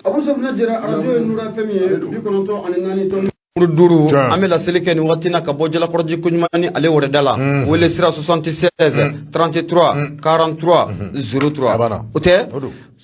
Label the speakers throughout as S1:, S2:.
S1: Abu Safinɛ Jara, arajo ye Nura FM ye, 94.5. An bɛ laseli kɛ nin waati na ka bɔ Jalakɔrɔji koɲuman ni ale wɛrɛda la. Wele sira 76 33 43 03, o tɛ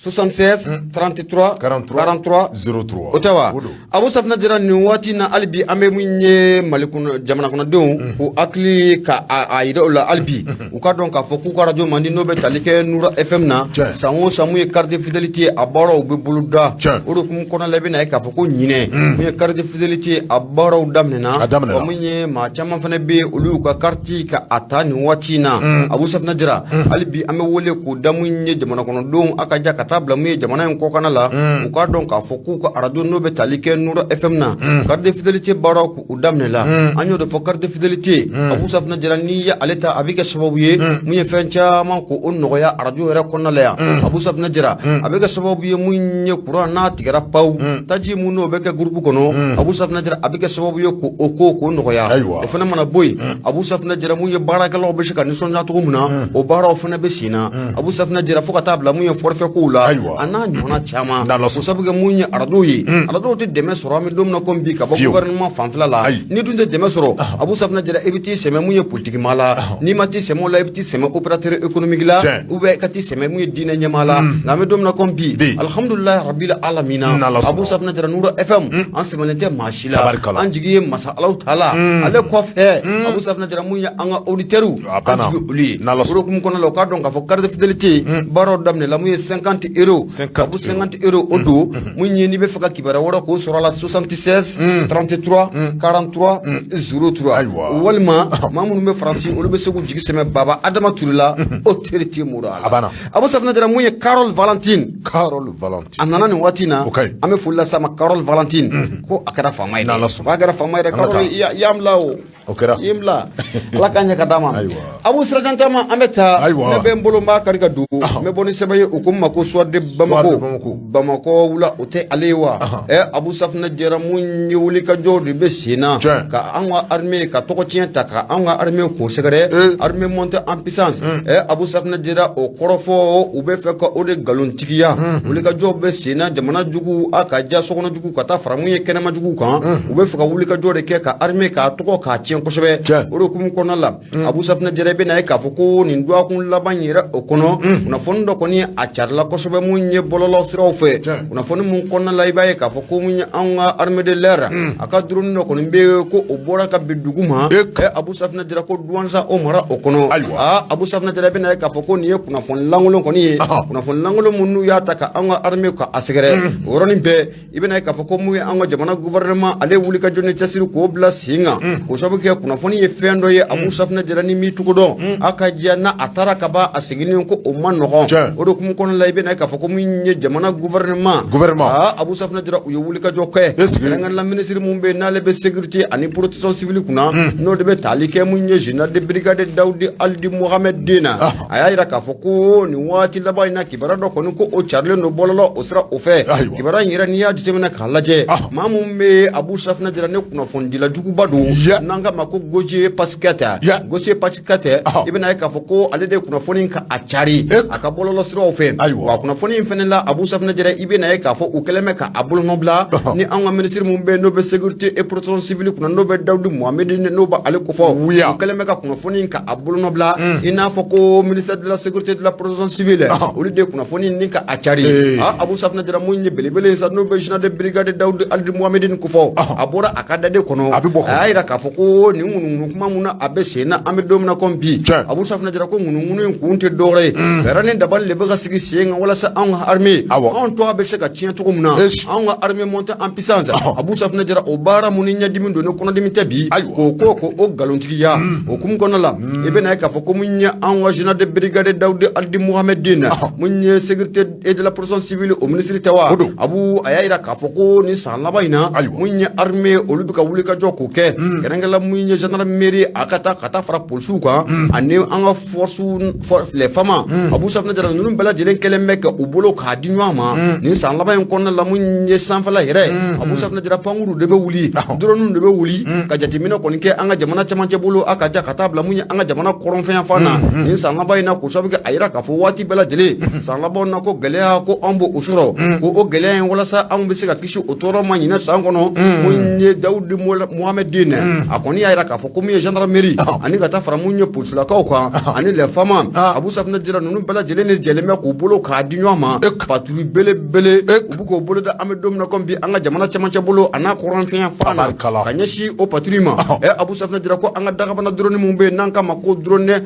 S1: 76 33 43
S2: 03.
S1: O tɛ wa? Abu Safinɛ Jara, nin waati na, hali bi an bɛ mun ye Mali kɔnɔ, jamana kɔnɔdenw k'u hakili ka a yira u la, hali bi u ka dɔn k'a fɔ k'u ka arajo mandi n'o bɛ tali kɛ Nura FM na. San o san, mun ye carte de fidélité a baaraw bɛ boloda. O de hukumu kɔnɔna la, i bɛna ye k'a fɔ ko ɲinɛ, mun ye carte de fidélité a baaraw daminɛna.
S2: A daminɛna.
S1: Wa mun ye maa caman fana bɛ yen, olu y'u ka carte ka a ta nin waati in na. Abu Safinɛ Jara, hali bi an bɛ wele k'o da mun ye jamana kɔnɔdenw, a ka ja ka taa bila mun ye jamana in kɔkanna la, u k'a dɔn k'a fɔ k'u ka arajo n'o bɛ tali kɛ Nura FM na, carte de fidélité baaraw k'u daminɛ la. An y'o de fɔ, carte de fidélité, Abu Safinɛ Jara, n'i ye ale ta, a bɛ kɛ sababu ye mun ye fɛn caman k'o nɔgɔya arajo yɛrɛ kɔnɔna la yan. Abu Safinɛ Jara, a bɛ kɛ sababu ye mun ye kuran n'a tigɛra pawu, taji mun n'o bɛ kɛ groupe kɔnɔ, Abu Safinɛ Jara, a bɛ kɛ sababu ye k'o ko k'o nɔgɔya. O fana mana bɔ yen, Abu Safinɛ Jara, mun ye baarakɛlaw bɛ se ka nisɔndiya cogo min na, o baaraw fana bɛ sen na, Abu Safinɛ Jara, fo ka taa bila mun ye forfait kow la, a n'a ɲɔgɔnna caman. O sabu kɛ mun ye arajo ye, arajo tɛ dɛmɛ sɔrɔ, an bɛ don min na komi bi, ka bɔ gouvernement fanfɛla la. N'i dun tɛ dɛmɛ sɔrɔ, Abu Safinɛ Jara, i bɛ t'i sɛmɛ mun ye politique maa la. N'i ma t'i sɛmɛ o la, i bɛ t'i sɛmɛ opérateur économique la, ou bien ka t'i sɛmɛ mun ye diinɛ ɲɛmaa la. Nka an bɛ don min na komi bi, alhamdulilayi rabbil alamina, Abu Safinɛ Jara, Nura FM, an sɛmɛnen tɛ maa si la, an jigi ye masa Alahu taala, ale kɔfɛ, Abu Safinɛ Jara, mun ye an ka auditeurs, an jigi olu ye. O hukumu kɔnɔna la, u k'a dɔn k'a fɔ carte de fidélité baaraw daminɛ la, mun ye 50 euros, Abu, 50 euros o don. Mun ye n'i bɛ fɛ ka kibaruya wɛrɛ k'o sɔrɔ a la, 76 33 43 03, walima maa minnu bɛ Faransi, olu bɛ se k'u jigi sɛmɛ Baba Adama Ture la, autorité morale. Abu Safinɛ Jara, mun ye Carole Valentine.
S2: Carole Valentine.
S1: A nana nin waati in na, an bɛ foli las'a ma. Carole Valentine, ko a kɛra faama ye dɛ, a kɛra faama ye dɛ. Carole, i y'an bila o.
S2: O kɛra.
S1: I ye n bila, Ala k'an ɲɛ ka d'a ma. Abu Sirajan Taama, an bɛ taa. Ne bɛ n bolo, n b'a kari ka don, n bɛ bɔ ni sɛbɛn ye, u ko n ma ko Soir de Bamako. Bamakɔ wula, o tɛ ale ye wa? Ɛ, Abu Safinɛ Jara, mun ye wulikajɔw de bɛ sen na ka an ka armée ka tɔgɔ tiɲɛ ta, ka an ka armée k'o sɛgɛrɛ, armée montée en puissance. Ɛ, Abu Safinɛ Jara, o kɔrɔfɔ, u bɛ fɛ ka o de nkalontigiya. Wulikajɔw bɛ sen na, jamana jugu, a ka ja sokɔnɔ jugu, ka taa fara mun ye kɛnɛma jugu kan, u bɛ fɛ ka wulikajɔ de kɛ ka armée k'a tɔgɔ k'a tiɲɛ kosɛbɛ. O de hukumu kɔnɔna la, Abu Safinɛ Jara, i bɛna ye k'a fɔ ko nin dɔgɔkun laban yɛrɛ o kɔnɔ, kunnafoni dɔ kɔni a carila kosɛbɛ mun ye bɔlɔlɔ siraw fɛ. Kunnafoni mun kɔnɔna la, i b'a ye k'a fɔ ko mun ye anw ka armée de l'air a ka drone dɔ kɔni bɛ yen, ko o bɔra ka bin dugu ma. Ɛ, Abu Safinɛ Jara, ko Douentza o mara o kɔnɔ. Aa, Abu Safinɛ Jara, i bɛna ye k'a fɔ ko nin ye kunnafoni lankolon kɔni ye, kunnafoni lankolon mun n'u y'a ta ka anw ka armée ka a sɛgɛrɛ. O yɔrɔnin bɛɛ, i bɛna ye k'a fɔ ko mun ye an ka jamana gouvernement, ale wuli ka jɔ ni cɛsiri k'o bila sen kan, k'o sababu kɛ kunnafoni ye fɛn dɔ ye, Abu Safinɛ Jara, ni m'i cogo dɔn, a ka diya n'a a taara ka ban, a seginni ko o ma nɔgɔn. O de hukumu kɔnɔna la, i bɛna ye k'a fɔ ko mun ye jamana gouvernement, aa, Abu Safinɛ Jara, u ye wulikajɔ kɛ. Kɛrɛnkɛrɛnnenya la, minisiri mun bɛ yen n'ale bɛ sécurité ani protection civile kunna, n'o de bɛ tali kɛ mun ye général de brigade Dawudi Alidi Mohamed Den na, a y'a jira k'a fɔ ko nin waati laban in na, kibaruya dɔ kɔni ko o carilen don bɔlɔlɔ o sira o fɛ. Kibaruya in yɛrɛ, n'i y'a jateminɛ k'a lajɛ, maa mun bɛ, Abu Safinɛ Jara, ne kunnafonidila juguba don n'an k'a ma ko Gautier Pasquet, Gautier Pasquet, i bɛna ye k'a fɔ ko ale de ye kunnafoni ka a cari a ka bɔlɔlɔ siraw fɛ. Wa kunnafoni in fana la, Abu Safinɛ Jara, i bɛna ye k'a fɔ u kɛlen bɛ ka a bolonɔ bila ni an ka minisiri mun bɛ yen n'o bɛ sécurité et protection civile kunna, n'o bɛ Dawudi Mohamed, n'o bɛ ale kofɔ, u kɛlen bɛ ka kunnafoni ka a bolonɔ bila i n'a fɔ ko ministère de la sécurité de la protection civile, olu de ye kunnafoni ni ka a cari. Aa, Abu Safinɛ Jara, mun ye belebele ye sa, n'o bɛ général de brigade Dawudi Alidi Mohamed kofɔ, a bɔra a ka daden kɔnɔ, a y'a jira k'a fɔ ko nin ŋunuŋunu kuma mun na a bɛ sen na, an bɛ don min na komi bi, Abu Safinɛ Jara, ko ŋunuŋunu in kun tɛ dɔwɛrɛ ye, fɛɛrɛ ni dabali de bɛ ka sigi sen kan walasa anw ka armée, anw tɔgɔ bɛ se ka tiɲɛ cogo min na, anw ka armée montée en puissance. Abu Safinɛ Jara, o baara mun ni ɲɛdimi don ni kɔnɔdimi tɛ bi, k'o ko ko o nkalontigiya. O hukumu kɔnɔna la, i bɛna ye k'a fɔ ko mun ye anw ka général de brigade Dawudi Alidi Mohamed Den, mun ye sécurité et de la protection civile o minisiri tɛ wa? Abu, a y'a jira k'a fɔ ko nin san laban in na, mun ye armée, olu bɛ ka wuli ka jɔ k'o kɛ kɛrɛnkɛrɛn la. mun ye gendarmerie a ka taa ka taa fara polisiw kan ani an ka force les FAMa Abu Safunɛ Jara ninnu bɛɛ lajɛlen kɛlen bɛ ka u bolo k'a di ɲɔgɔn ma nin san laban in kɔnɔna la mun ye sanfɛla yɛrɛ Abu Safunɛ Jara pankuru de bɛ wuli drone de bɛ wuli ka jateminɛ kɔni kɛ an ka jamana camancɛ bolo a ka ja ka taa bila mun ye an ka jamana kɔrɔnfɛyanfan na nin san laban in na k'o sababu kɛ a yira k'a fɔ waati bɛɛ lajɛlen san laban na ko gɛlɛya ko anw b'o sɔrɔ ko o gɛlɛya in walasa anw bɛ se ka kisi o tɔɔrɔ ma ɲinɛ san kɔnɔ mun ye Dawudi Mohamed Dine a kɔni y'a yira k'a fɔ ko mun ye gendarmerie ani ka taa fara mun ye polisilakaw kan ani les FAMa Abu Safunɛ Jara ninnu bɛɛ lajɛlen de jɛlen bɛ k'u bolo k'a di ɲɔgɔn ma patrouille belebele u bɛ k'o bolo da an bɛ don min na komi bi an ka jamana camancɛ bolo a n'a kɔrɔnfɛyanfan na ka ɲɛsin o patrouille ma Abu Safunɛ Jara ko an ka dagabana drone min bɛ yen n'an k'a ma ko drone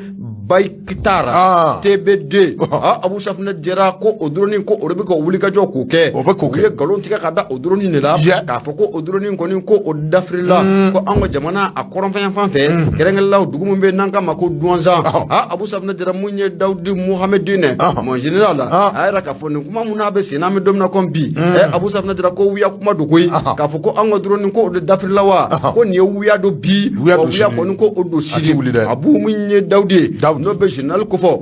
S1: Bayraktar TB2 Abu Safunɛ Jara ko o drone ko o de bɛ ka wulikajɔ k'o kɛ u ye nkalon tigɛ ka da o drone de la k'a fɔ ko o drone kɔni ko o dafirila ko an ka jamana a kɔrɔnfɛyanfan fɛ kɛrɛnkɛrɛnla dugu min bɛ n'an k'a ma ko Duwanzan Abu Safunɛ Jara mun ye Dawudi Mohamed Dine mon général a y'a yira k'a fɔ nin kuma mun n'a bɛ sen na an bɛ don min na komi bi Abu Safunɛ Jara ko wuya kuma don koyi k'a fɔ ko an ka drone ko o de dafirila wa ko nin ye wuya don bi wa wuya kɔni ko o don sini Abu mun ye Dawudi ye n'o bɛ général kofɔ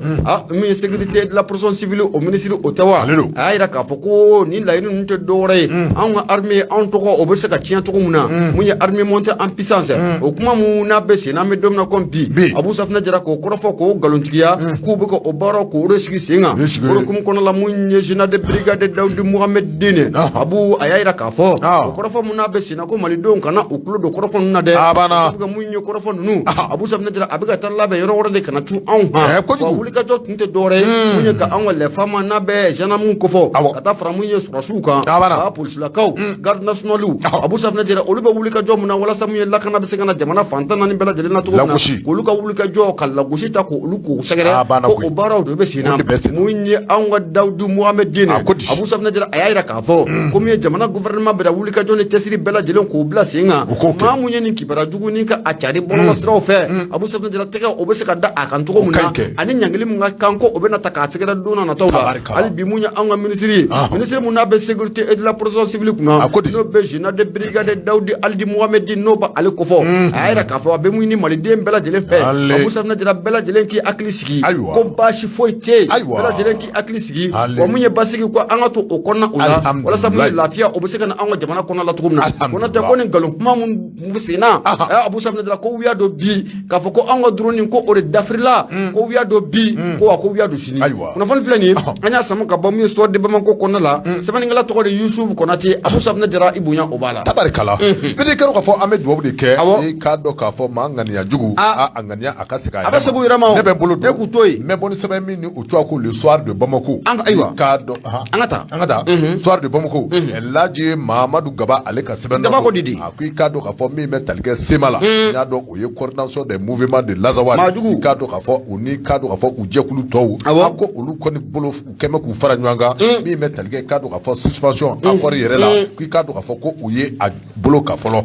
S1: min ye sécurité de la protection civile o minisiri o tɛ wa a y'a yira k'a fɔ ko nin laɲini ninnu tɛ dɔwɛrɛ ye anw ka armée anw tɔgɔ o bɛ se ka tiɲɛ cogo min na mun ye armée montée en puissance o kuma mun n'a bɛ sen na an bɛ don min na komi bi Abu Safunɛ Jara k'o kɔrɔfɔ k'o nkalontigiya k'u bɛ ka o baara k'o de sigi sen kan o hukumu kɔnɔ la mun ye général de brigade Dawudi Mohamed Dine Abu a y'a yira k'a fɔ o kɔrɔfɔ mun n'a bɛ sen na ko malidenw kana u tulo don kɔrɔfɔ ninnu na dɛ sabu mun ye kɔrɔfɔ ninnu Abu Safunɛ Jara a bɛ ka taa labɛn yɔrɔ wɛrɛ de ka na cun anw kan wa wulikajɔ tun tɛ dɔwɛrɛ ye mun ye ka anw ka les FAMa n'a bɛ gendarmew kofɔ ka taa fara mun ye sɔrɔdasiw kan a polisilakaw garde nationalew Abu Safunɛ Jara olu bɛ wulikajɔ mun na walasa mun ye lakana bɛ se ka na jamana fan 14 bɛɛ lajɛlen na cogo min na k'olu ka wulikajɔ ka lagosi ta k'olu k'u sɛgɛrɛ ko o baaraw de bɛ sen na mun ye anw ka Dawudi Mohamed Dine Abu Safunɛ Jara a y'a yira k'a fɔ ko min ye jamana gouvernement bɛna wulikajɔ ni cɛsiri bɛɛ lajɛlen k'o bila sen kan maa mun ye nin kibaruya jugu ni ka a cari bɔlɔlɔsiraw fɛ Abu Safunɛ Jara tɛgɛ o bɛ se ka da a kan cogo min na ani ɲangili min ka kan ko o bɛna ta k'a sɛgɛrɛ don na nataw la hali bi mun ye anw ka minisiri ye minisiri mun n'a bɛ sécurité et de la protection civile kunna n'o bɛ général de brigade Dawudi Alidi Mohamed Dine n'o b'ale kofɔ a y'a yira k'a fɔ a bɛ mun ɲini maliden bɛɛ lajɛlen fɛ Abu Safunɛ Jara bɛɛ lajɛlen k'i hakili sigi ko baasi foyi tɛ yen bɛɛ lajɛlen k'i hakili sigi wa mun ye basigi ko an ka to o kɔnɔna o la walasa mun ye lafiya o bɛ se ka na an ka jamana kɔnɔna la cogo min na ko n'o tɛ ko nin nkalon kuma mun bɛ sen na Abu Safunɛ Jara ko wuya don bi k'a fɔ ko an ka drone ko o de dafirila ko wuya don bi ko wa ko wuya don sini kunnafoni filɛ nin ye an y'a sama ka bɔ min ye Soir de Bamako kɔnɔna la sɛbɛnnikɛla tɔgɔ de Yusufu Konate Abu Safunɛ Jara i bonya o b'a la
S2: tabarikala bɛɛ kɛra k'a fɔ an bɛ dugawu de kɛ i k'a dɔn k'a fɔ maa ŋaniya jugu a ŋaniya a ka segin
S1: a bɛ segin u yɛrɛ ma
S2: ne bɛ n bolo don
S1: e k'u to yen
S2: n bɛ bɔ ni sɛbɛn min ni o tɔgɔ ko le Soir de Bamako
S1: an ayiwa
S2: k'a dɔn
S1: an ka taa
S2: an ka taa Soir de Bamako Elhaji Mahamadu Gaba ale ka sɛbɛn
S1: Gaba ko di
S2: a ko i k'a dɔn k'a fɔ min bɛ tali kɛ CMA la n y'a dɔn o ye coordination des mouvements de l'Azawad
S1: maajugu
S2: i k'a dɔn k'a fɔ u ni k'a dɔn k'a fɔ u jɛkulu tɔw a ko olu kɔni bolo u kɛn bɛ k'u fara ɲɔgɔn kan min bɛ tali kɛ i k'a dɔn k'a fɔ suspension accord yɛrɛ la k'i k'a dɔn k'a fɔ ko u ye a bolo kan fɔlɔ.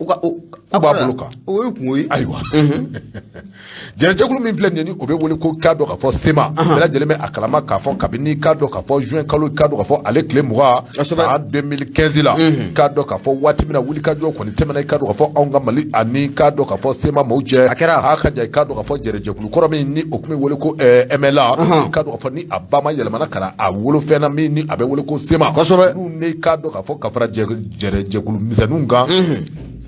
S1: U ka
S2: k'u b'a bolo kan
S1: o ye kungo ye
S2: ayiwa jɛrɛjɛkulu min filɛ nin ye ni o bɛ wele ko k'a dɔn k'a fɔ CMA bɛɛ lajɛlen bɛ a kalama k'a fɔ kabini k'a dɔn k'a fɔ juin kalo k'a dɔn k'a fɔ ale tile 20 san 2015 la k'a dɔn k'a fɔ waati min na wulikajɔ kɔni tɛmɛna i k'a dɔn k'a fɔ anw ka Mali ani k'a dɔn k'a fɔ CMA maaw cɛ
S1: a kɛra
S2: a ka ja i k'a dɔn k'a fɔ jɛrɛjɛkulu kɔrɔ min ni o tun bɛ wele ko MLA i k'a dɔn k'a fɔ ni a ba ma yɛlɛmana ka na a wolofɛn na min ni a bɛ wele ko CMA
S1: kosɛbɛ
S2: n'u ne k'a dɔn k'a fɔ ka fara jɛrɛjɛkulu misɛnninw kan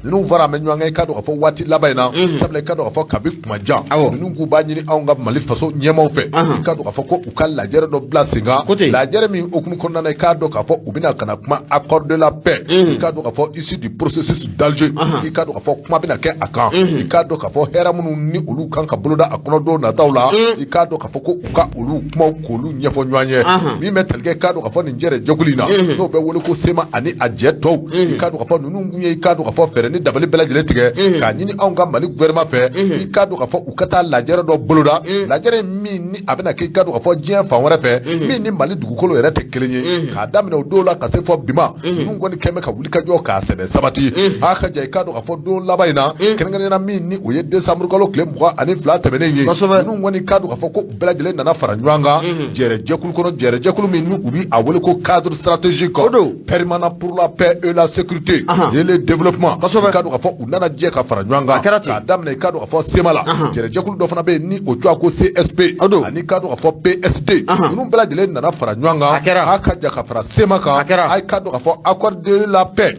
S2: ninnu fara bɛ ɲɔgɔn kan i k'a dɔn k'a fɔ waati laban in na sabula i k'a dɔn k'a fɔ kabi kuma jan ninnu k'u b'a ɲini anw ka Mali faso ɲɛmaaw fɛ i k'a dɔn k'a fɔ ko u ka lajɛrɛ dɔ bila sen kan lajɛrɛ min hukumu kɔnɔna na i k'a dɔn k'a fɔ u bɛna ka na kuma accord de la paix i k'a dɔn k'a fɔ issu du processus d'Alger i k'a dɔn k'a fɔ kuma bɛna kɛ a kan i k'a dɔn k'a fɔ hɛrɛ minnu ni olu kan ka boloda a kɔnɔ don nataw la i k'a dɔn k'a fɔ ko u ka olu kumaw k'olu ɲɛfɔ ɲɔgɔn ye min bɛ tali kɛ i k'a dɔn k'a fɔ nin jɛrɛjɛkulu in na n'o bɛ wele ko CMA ani a jɛ tɔw i k'a dɔn k'a fɔ ninnu kun ye i k'a dɔn k'a fɔ fɛɛrɛ ni dabali bɛɛ lajɛlen tigɛ k'a ɲini anw ka Mali gouvernement fɛ i k'a dɔn k'a fɔ u ka taa lajɛrɛ dɔ boloda lajɛrɛ min ni a bɛna kɛ i k'a dɔn k'a fɔ diɲɛ fan wɛrɛ fɛ min ni Mali dugukolo yɛrɛ tɛ kelen ye k'a daminɛ o don la ka se fɔ bi ma ninnu kɔni kɛn bɛ ka wulikajɔ k'a sɛbɛ sabati a ka ja i k'a dɔn k'a fɔ don laban in na kɛrɛnkɛrɛnnenya la min ni o ye décembre kalo tile 22 tɛmɛnen ye ninnu kɔni k'a dɔn k'a fɔ ko u bɛɛ lajɛlen nana fara ɲɔgɔn kan jɛrɛjɛkulu kɔnɔ jɛrɛjɛkulu min ni u bɛ a wele ko cadre stratégique permanent pour la paix et la sécurité et le développement. I k'a dɔn k'a fɔ u nana jɛ ka fara ɲɔgɔn kan.
S1: A kɛra ten.
S2: K'a daminɛ, i k'a dɔn k'a fɔ CMA la, jɛrɛjɛkulu dɔ fana bɛ yen ni o tɔgɔ ko CSP, ani k'a dɔn k'a fɔ PSD. Ninnu bɛɛ lajɛlen nana fara ɲɔgɔn kan.
S1: A kɛra.
S2: A ka jɛ ka fara CMA kan.
S1: A kɛra.
S2: A k'a dɔn k'a fɔ accord de la paix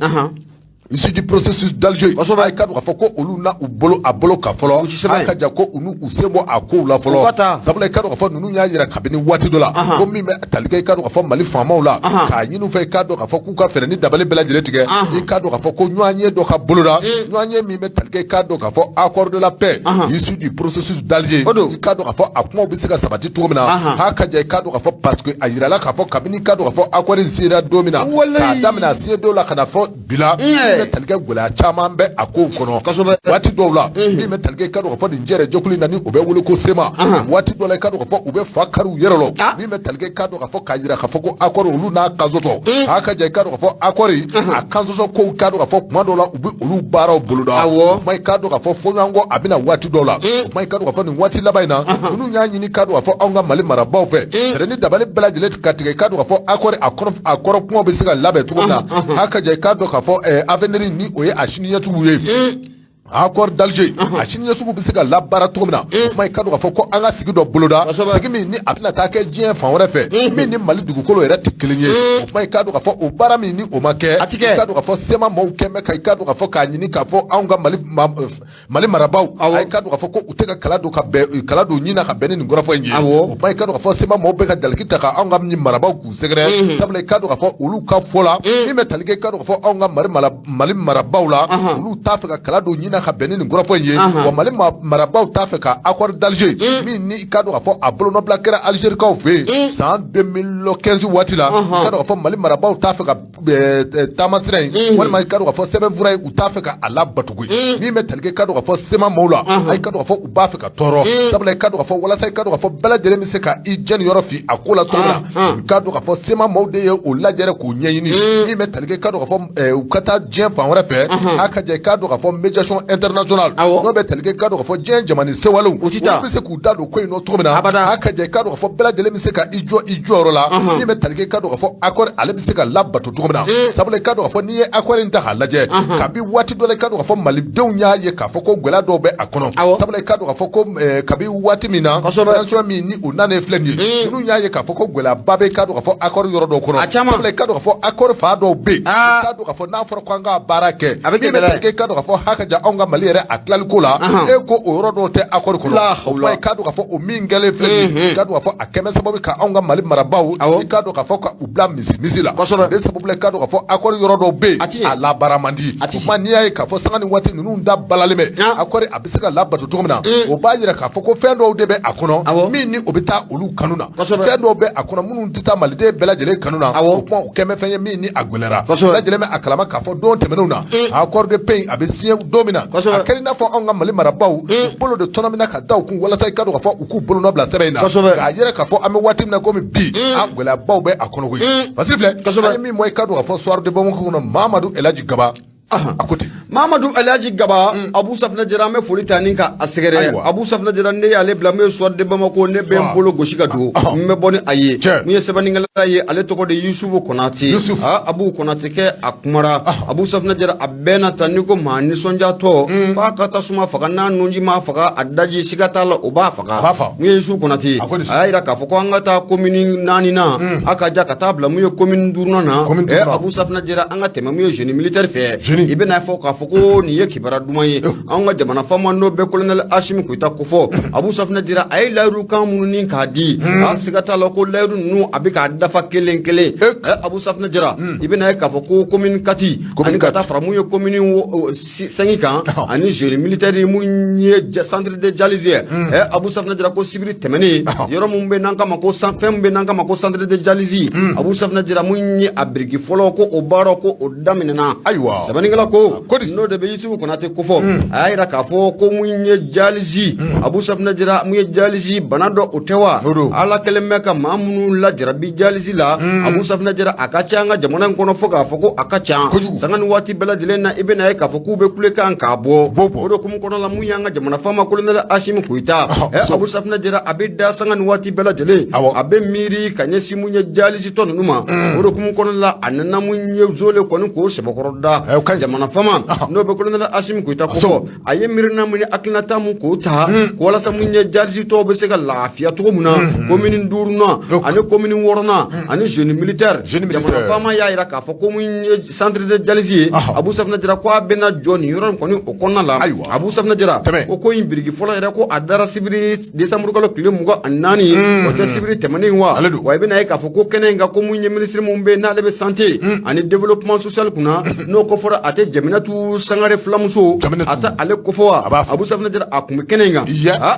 S2: issu du processus d'Alger, a k'a dɔn k'a fɔ ko olu na u bolo a bolo kan fɔlɔ.
S1: U ti sɛbɛn.
S2: A ka ja ko u n'u u sen bɔ a kow la
S1: U ka taa.
S2: fɔlɔ, sabula i k'a dɔn k'a fɔ ninnu y'a jira kabini waati dɔ la ko min bɛ tali kɛ, i k'a dɔn k'a fɔ Mali faamaw la, k'a ɲini u fɛ, i k'a dɔn k'a fɔ k'u ka fɛɛrɛ ni dabali bɛɛ lajɛlen tigɛ, i k'a dɔn k'a fɔ ko ɲɔgɔnye dɔ ka boloda, ɲɔgɔnye min bɛ tali kɛ, i k'a dɔn k'a fɔ accord de la paix issu du processus d'Alger,
S1: O don.
S2: i k'a dɔn k'a fɔ a kumaw bɛ se ka sabati cogo min na. A ka ja, i k'a dɔn k'a fɔ, parce que a yirala k'a fɔ kabini, i k'a dɔn k'a fɔ accord in sera don min na,
S1: Walayi.
S2: k'a daminɛ a se don la ka na fɔ bi la, min bɛ tali kɛ, gɛlɛya caman bɛ a kow kɔnɔ. Waati dɔw la, min bɛ tali kɛ, i k'a dɔn k'a fɔ nin jɛrɛ jɛkulu in na ni o bɛ wele ko CMA, waati dɔw la, i k'a dɔn k'a fɔ u bɛ fa kari u yɛrɛ la, min bɛ tali kɛ, i k'a dɔn k'a fɔ k'a jira k'a fɔ ko accord olu n'a kan sɔsɔ. A ka ja, i k'a dɔn k'a fɔ accord a kan sɔsɔ kow, i k'a dɔn k'a fɔ kuma dɔw la u bɛ olu baaraw boloda. O kuma, i k'a dɔn k'a fɔ fɔɲɔgɔnkɔ a bɛna waati dɔw la. O kuma, i k'a dɔn k'a fɔ nin waati laban in na, ninnu y'a ɲini, k'a dɔn k'a fɔ anw ka Mali marabaaw fɛ, fɛɛrɛ ni dabali bɛɛ lajɛlen ka tigɛ, i k'a dɔn k'a fɔ accord a kɔrɔ a kɔrɔ kumaw bɛ se ka labɛn cogo min na. A ka ja, i k'a dɔn k'a fɔ avenir ni o ye a sini ɲɛsigiw ye, accord d'Alger a sini ɲɛsigiw bɛ se ka labaara cogo min na. O kuma, i k'a dɔn k'a fɔ ko an ka sigi dɔ boloda, sigi min ni a bɛna taa kɛ diɲɛ fan wɛrɛ fɛ, min ni Mali dugukolo yɛrɛ tɛ kelen ye. O kuma, i k'a dɔn k'a fɔ o baara min ni o ma kɛ,
S1: A ti kɛ.
S2: i k'a dɔn k'a fɔ CMA maaw kɛn bɛ ka, i k'a dɔn k'a fɔ k'a ɲini k'a fɔ anw ka Mali marabaaw, a ye k'a dɔn k'a fɔ ko u tɛ ka kala don ka bɛn kala don ɲin na ka bɛn ni nin kɔrɔfɔ in ye. O kuma, i k'a dɔn k'a fɔ CMA maaw bɛ ka jalaki ta ka anw ka marabaaw k'u sɛgɛrɛ, sabula i k'a dɔn k'a fɔ olu ka fɔ la, min bɛ tali kɛ, i k'a dɔn k'a fɔ anw ka Mali marabaaw la, olu t'a fɛ ka kala don ɲin na ka bɛn ni nin kɔrɔfɔ in ye. Wa Mali marabaaw t'a fɛ ka accord d'Alger min ni i k'a dɔn k'a fɔ a bolonɔbila kɛra Algérikaw fɛ yen san 2015 waati la, i k'a dɔn k'a fɔ Mali marabaaw t'a fɛ ka taamasira in, walima i k'a dɔn k'a fɔ sɛbɛnfura in, u t'a fɛ ka a labato koyi. Min bɛ tali kɛ, i k'a dɔn k'a fɔ CMA maaw la, a i k'a dɔn k'a fɔ u b'a fɛ ka tɔɔrɔ, sabula i k'a dɔn k'a fɔ walasa i k'a dɔn k'a fɔ bɛɛ lajɛlen bɛ se ka i jɛniyɔrɔ fi a ko la cogo min na, i k'a dɔn k'a fɔ CMA maaw de ye o lajɛrɛ k'o ɲɛɲini. Min bɛ tali kɛ, i k'a dɔn k'a fɔ u ka taa diɲɛ fan wɛrɛ fɛ, a ka jɛ, i k'a dɔn k'a fɔ médiation internationale, n'o bɛ tali kɛ, i k'a dɔn k'a fɔ diɲɛ jamana sewalew,
S1: U ti taa.
S2: olu bɛ se k'u da don ko in nɔ cogo min na.
S1: Abada.
S2: A ka jɛ, i k'a dɔn k'a fɔ bɛɛ lajɛlen bɛ se ka i jɔ i jɔyɔrɔ la, min bɛ tali kɛ, i k'a dɔn k'a fɔ accord ale bɛ se ka labato cogo min na, sabula i k'a dɔn k'a fɔ n'i ye accord in ta k'a lajɛ, kabi waati dɔ la, i k'a dɔn k'a fɔ malidenw y'a ye k'a fɔ ko gɛlɛya dɔw bɛ a kɔnɔ, sabula i k'a dɔn k'a fɔ ko kabi waati min na, transition min ni o nanen filɛ nin ye, ninnu y'a ye k'a fɔ ko gɛlɛyaba bɛ, i k'a dɔn k'a fɔ accord yɔrɔ dɔw kɔnɔ,
S1: A caman.
S2: sabula i k'a dɔn k'a fɔ accord fan dɔw bɛ yen, i k'a dɔn k'a fɔ n'a fɔra ko an ka baara kɛ,
S1: A bɛ kɛ
S2: min bɛ
S1: gɛlɛya ye.
S2: tali kɛ, i k'a dɔn k'a fɔ haka ja anw ka Mali yɛrɛ a tilaliko la, e ko o yɔrɔ dɔw tɛ accord kɔnɔ.
S1: La hawla.
S2: O kuma, i k'a dɔn k'a fɔ o min kɛlen filɛ nin ye, i k'a dɔn k'a fɔ a kɛmɛ sababu ka anw ka Mali marabaaw, i k'a dɔn k'a fɔ ka u bila misi la. O de sababu la, i k'a dɔn k'a fɔ accord yɔrɔ dɔw bɛ yen,
S1: A ti ɲɛ.
S2: a labaara man di.
S1: A ti
S2: O kuma, n'i y'a ye k'a fɔ sanga ni waati ninnu da balalen bɛ accord a bɛ se ka labato cogo min na, o b'a jira k'a fɔ ko fɛn dɔw de bɛ a kɔnɔ min ni o bɛ taa olu kanu na, fɛn dɔw bɛ a kɔnɔ minnu tɛ taa maliden bɛɛ lajɛlen kanu na. O kuma, o kɛn bɛ fɛn ye min ni a gɛlɛyara. Bɛɛ lajɛlen bɛ a kalama k'a fɔ don tɛmɛnenw na, accord de paix a bɛ signé don min na, a kɛra i n'a fɔ anw ka Mali marabaaw u bolo de tɔnɔmina ka da u kun walasa i k'a dɔn k'a fɔ u k'u bolonɔ bila sɛbɛn in na, k'a yira k'a fɔ an bɛ waati min na komi bi, a gɛlɛyabaw bɛ a kɔnɔ koyi. Basiri filɛ, an ye min bɔ, i k'a dɔn k'a fɔ Soir de Bamako kɔnɔ, Mamadu Elaji Gaba a ko ten.
S1: Mamadu Alhaji Gaba, Abu Safinɛ Jara, an bɛ foli ta ni ka a sɛgɛrɛ. Abu Safinɛ Jara, ne y'ale bila n bɛ Soir de Bamako, ne bɛ n bolo gosi ka don, n bɛ bɔ ni a ye. Mun ye sɛbɛnnikɛla ye, ale tɔgɔ de Yusufu Konate.
S2: Yusuf.
S1: Abu Konate kɛ a kumara. Abu Safinɛ Jara, a bɛɛ na ta n'i ko maa nisɔndiyatɔ k'a ka tasuma faga, n'a nunji m'a faga, a daji siga t'a la o b'a faga.
S2: A b'a faga.
S1: Mun ye Yusufu Konate ye,
S2: A ko di?
S1: a y'a yira k'a fɔ ko an ka taa commune naani na, a ka ja ka taa bila mun ye commune duurunan na.
S2: Commune duurunan.
S1: Abu Safinɛ Jara, an ka tɛmɛ mun ye génie militaire fɛ.
S2: Génie.
S1: I bɛna fɔ k'a fɔ ko nin ye kibaruya duman ye anw ka jamana faama n'o bɛ colonel Asimi Goyita kofɔ. Abu Safinɛ Jara, a ye layiru kan minnu ni k'a di, a siga t'a la ko layiru ninnu a bɛ k'a dafa kelen kelen. Abu Safinɛ Jara, i bɛna ye k'a fɔ ko commune 4
S2: Commune
S1: ani ka
S2: 4.
S1: taa fara mun ye commune 5 kan ani génie militaire mun ye centre de dialyse ye. Abu Safinɛ Jara, ko sibiri tɛmɛnen, yɔrɔ mun bɛ n'an kama ko fɛn min bɛ n'an kama ko centre de dialyse, Abu Safinɛ Jara, mun ye a biriki fɔlɔ, ko o baara ko o daminɛna.
S2: Ayiwa.
S1: Sɛbɛnnikɛla ko
S2: Ko di?
S1: n'o de bɛ Yusufu Konate kofɔ, a y'a yira k'a fɔ ko mun ye dialyse, Abu Safinɛ Jara, mun ye dialyse bana dɔ o tɛ wa?
S2: O don.
S1: Ala kɛlen bɛ ka maa minnu lajarabi dialyse la, Abu Safinɛ Jara, a ka ca an ka jamana in kɔnɔ fo k'a fɔ ko a ka ca.
S2: Kojugu.
S1: Sanga ni waati bɛɛ lajɛlen na, i bɛna ye k'a fɔ k'u bɛ kulekan k'a bɔ.
S2: B'o bɔ.
S1: O de hukumu kɔnɔ la, mun y'an ka jamana faama colonel Asimi Goyita, Abu Safinɛ Jara, a bɛ da sanga ni waati bɛɛ lajɛlen, a bɛ miiri ka ɲɛsin mun ye dialyse tɔ ninnu ma. O de hukumu kɔnɔ la, a nana mun ye zole kɔni k'o sɛbɛkɔrɔ da
S2: O ka ɲi.
S1: jamana faama. N'o bɛ colonel Asimi Goyita kofɔ, a ye miirina mun ni hakilinata mun k'o ta ko walasa mun ye dialyse tɔw bɛ se ka lafiya cogo min na commune duurunan ani commune wɔɔrɔnan ani génie militaire. Jamana faama y'a jira k'a fɔ ko mun ye centre de dialyse ye, Abu Safinɛ Jara, ko a bɛna jɔ nin yɔrɔ in kɔni o kɔnɔna la. Abu Safinɛ Jara ko in biriki fɔlɔ yɛrɛ, ko a dara sibiri décembre kalo tile 24, o tɛ sibiri tɛmɛnen wa? Wa i bɛna ye k'a fɔ ko kɛnɛ in kan, ko mun ye ministre mun bɛ yen n'ale bɛ santé ani développement social kunna, n'o ko fɔra, a tɛ Jaminatu Sangare fulamuso, a tɛ ale kofɔ wa? Abu Safinɛ Jara, a kun bɛ kɛnɛ in kan.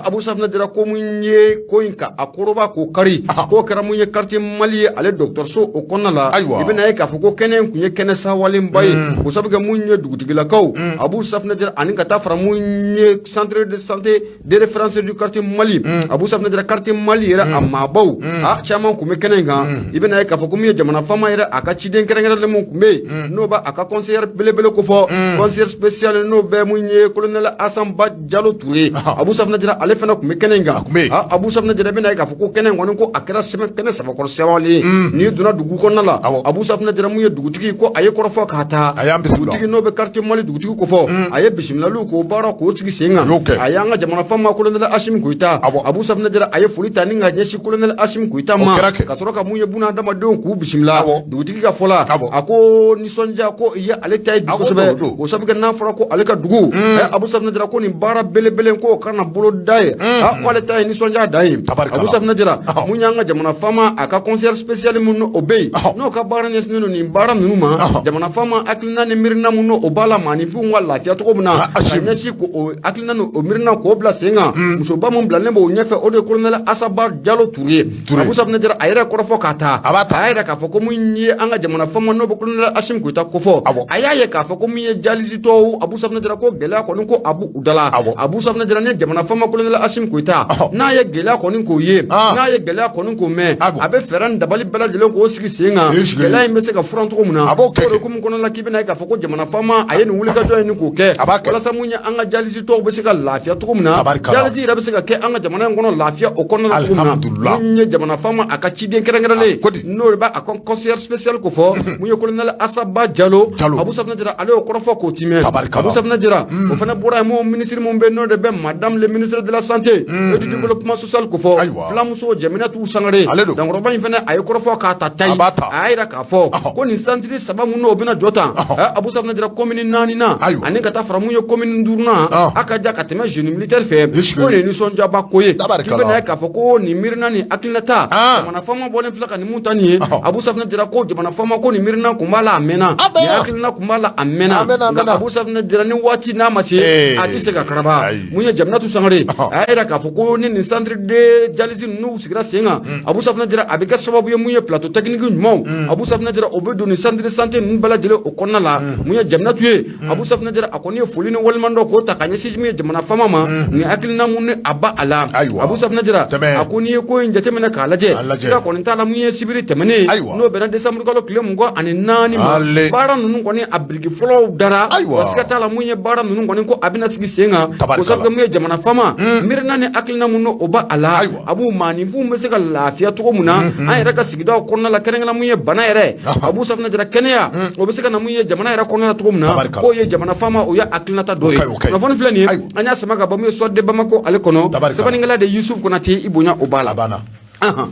S1: Abu Safinɛ Jara, ko mun ye ko in ka a koroba k'o kari, k'o kɛra mun ye quartier Mali ye, ale dɔgɔtɔrɔso o kɔnɔna la. I bɛna ye k'a fɔ ko kɛnɛ in kun ye kɛnɛ sawalenba ye, k'o sabu kɛ mun ye dugutigilakaw, Abu Safinɛ Jara, ani ka taa fara mun ye centre de santé de référence du quartier Mali, Abu Safinɛ Jara, quartier Mali yɛrɛ a maabaw a caman kun bɛ kɛnɛ in kan. I bɛna ye k'a fɔ ko min ye jamana faama yɛrɛ a ka ciden kɛrɛnkɛrɛnlen mun kun bɛ yen, n'o b'a a ka conseiller belebele kofɔ, conseiller spécial, n'o bɛ mun ye colonel Asanba Jalo Ture, Abu Safinɛ Jara, ale fana kun bɛ kɛnɛ in kan. Abu Safinɛ Jara, i bɛna ye k'a fɔ ko kɛnɛ in kɔni, ko a kɛra sɛbɛn kɛnɛ sabakɔrɔ sɛwalen ye. N'i donna dugu kɔnɔna la, Abu Safinɛ Jara, mun ye dugutigi, ko a ye kɔrɔfɔ k'a ta dugutigi, n'o bɛ quartier Mali dugutigi kofɔ, a ye bisimilaliw k'o baara k'o sigi sen kan. A y'an ka jamana faama colonel Asimi Goyita, Abu Safinɛ Jara, a ye foli ta ni ka ɲɛsin colonel Asimi Goyita ma, ka sɔrɔ ka mun ye buna adamadenw k'u bisimila. Dugutigi ka fɔ la, a ko nisɔndiya ko i ye ale ta ye bi kosɛbɛ, o sabu kɛ n'a fɔra ko ale ka dugu, Abu Safinɛ Jara, ko nin baara belebele k'o kana bolo da ye, ko ale ta ye nisɔndiya dan ye. Abu Safinɛ Jara, mun y'an ka jamana faama a ka conseiller spécial mun o bɛ yen, n'o ka baara ɲɛsinnen don nin baara ninnu ma, jamana faama hakilina ni miirina mun o b'a la maaninfinw ka lafiya cogo min na, ka ɲɛsin k'o hakilina n'o miirina k'o bila sen kan, musoba mun bilalen b'o ɲɛfɛ, o de ye colonel Asaba Jalo Ture. Abu Safinɛ Jara, a yɛrɛ kɔrɔfɔ k'a ta, a y'a yira k'a fɔ ko mun ye an ka jamana faama, n'o bɛ colonel Asimi Goyita kofɔ, a y'a ye k'a fɔ ko mun ye dialyse tɔw, Abu Safinɛ Jara, ko gɛlɛya kɔni ko a b'u da la. Abu Safinɛ Jara, ni jamana faama colonel Asimi Goyita n'a ye gɛlɛya kɔni k'o ye, n'a ye gɛlɛya kɔni k'o mɛn, a bɛ fɛɛrɛ ni dabali bɛɛ lajɛlen k'o sigi sen kan, gɛlɛya in bɛ se ka furan cogo min na. O de hukumu kɔnɔna la, k'i bɛna ye k'a fɔ ko jamana faama a ye nin wulikajɔ in k'o kɛ walasa mun ye an ka dialyse tɔw bɛ se ka lafiya cogo min na, dialyse yɛrɛ bɛ se ka kɛ an ka jamana in kɔnɔ lafiya o kɔnɔna la cogo min na. Mun ye jamana faama a ka ciden kɛrɛnkɛrɛnlen, n'o de b'a a ka conseiller spécial ko fɔ, mun ye colonel Asaba Jalo, Abu Safinɛ Jara, ale y'o kɔrɔfɔ k'o timɛ. Abu Safinɛ Jara, o fana bɔra yen, mun ministre mun bɛ, n'o de bɛ madame le ministre de la santé et du développement social ko fɔ, fulamuso Jaminatu Sangare, dankɔrɔba in fana, a ye kɔrɔfɔ k'a ta tayi, a y'a yira k'a fɔ ko nin centre saba mun n'o bɛna jɔ tan, Abu Safinɛ Jara, commune naani na ani ka taa fara mun ye commune duurunan, a ka ja ka tɛmɛ génie militaire fɛ, ko nin nisɔndiyaba ko ye. K'i bɛna ye k'a fɔ ko nin miirina ni hakilinata, jamana faama bɔlen filɛ ka nin mun ta nin ye, Abu Safinɛ Jara ko jamana faama ko nin miirina kun b'a la a mɛnna, nin hakilina kun b'a la a mɛnna, nka Abu Safinɛ Jara, ni waati n'a ma se, a tɛ se ka karaba. Mun ye Jaminatu Sangare, a y'a yira k'a fɔ ko ni nin centre de dialyse ninnu sigira sen kan, Abu Safinɛ Jara, a bɛ kɛ sababu ye mun ye plateau technique ɲumanw, Abu Safinɛ Jara, o bɛ don nin centre de santé ninnu bɛɛ lajɛlen o kɔnɔna la. Mun ye Jaminatu ye, Abu Safinɛ Jara, a kɔni ye foli ni waleɲuman dɔn k'o ta ka ɲɛsin mun ye jamana faama ma, nin hakilina mun ni a ba a la. Abu Safinɛ Jara, a ko n'i ye ko in jateminɛ k'a lajɛ, sira kɔni t'a la, mun ye sibiri tɛmɛnen, n'o bɛnna décembre kalo tile 24 ma, baara ninnu kɔni a biriki fɔlɔw dara, wa siga t'a la, mun ye baara ninnu kɔni ko a bɛna sigi sen kan, k'o sabu kɛ mun ye jamana faama miirina ni hakilina mun o ba a la, a b'u maaninfinw bɛ se ka lafiya cogo min na an yɛrɛ ka sigidaw kɔnɔna la, kɛrɛnkɛrɛn mun ye bana yɛrɛ, Abu Safinɛ Jara, kɛnɛya o bɛ se ka na mun ye jamana yɛrɛ kɔnɔna la cogo min na, k'o ye jamana faama o ye hakilinata dɔ ye. Kunnafoni filɛ nin ye, an y'a sama ka bɔ mun ye Soir de Bamako ale kɔnɔ, sɛbɛnnikɛla de Yusuf Konate, i bonya o b'a la.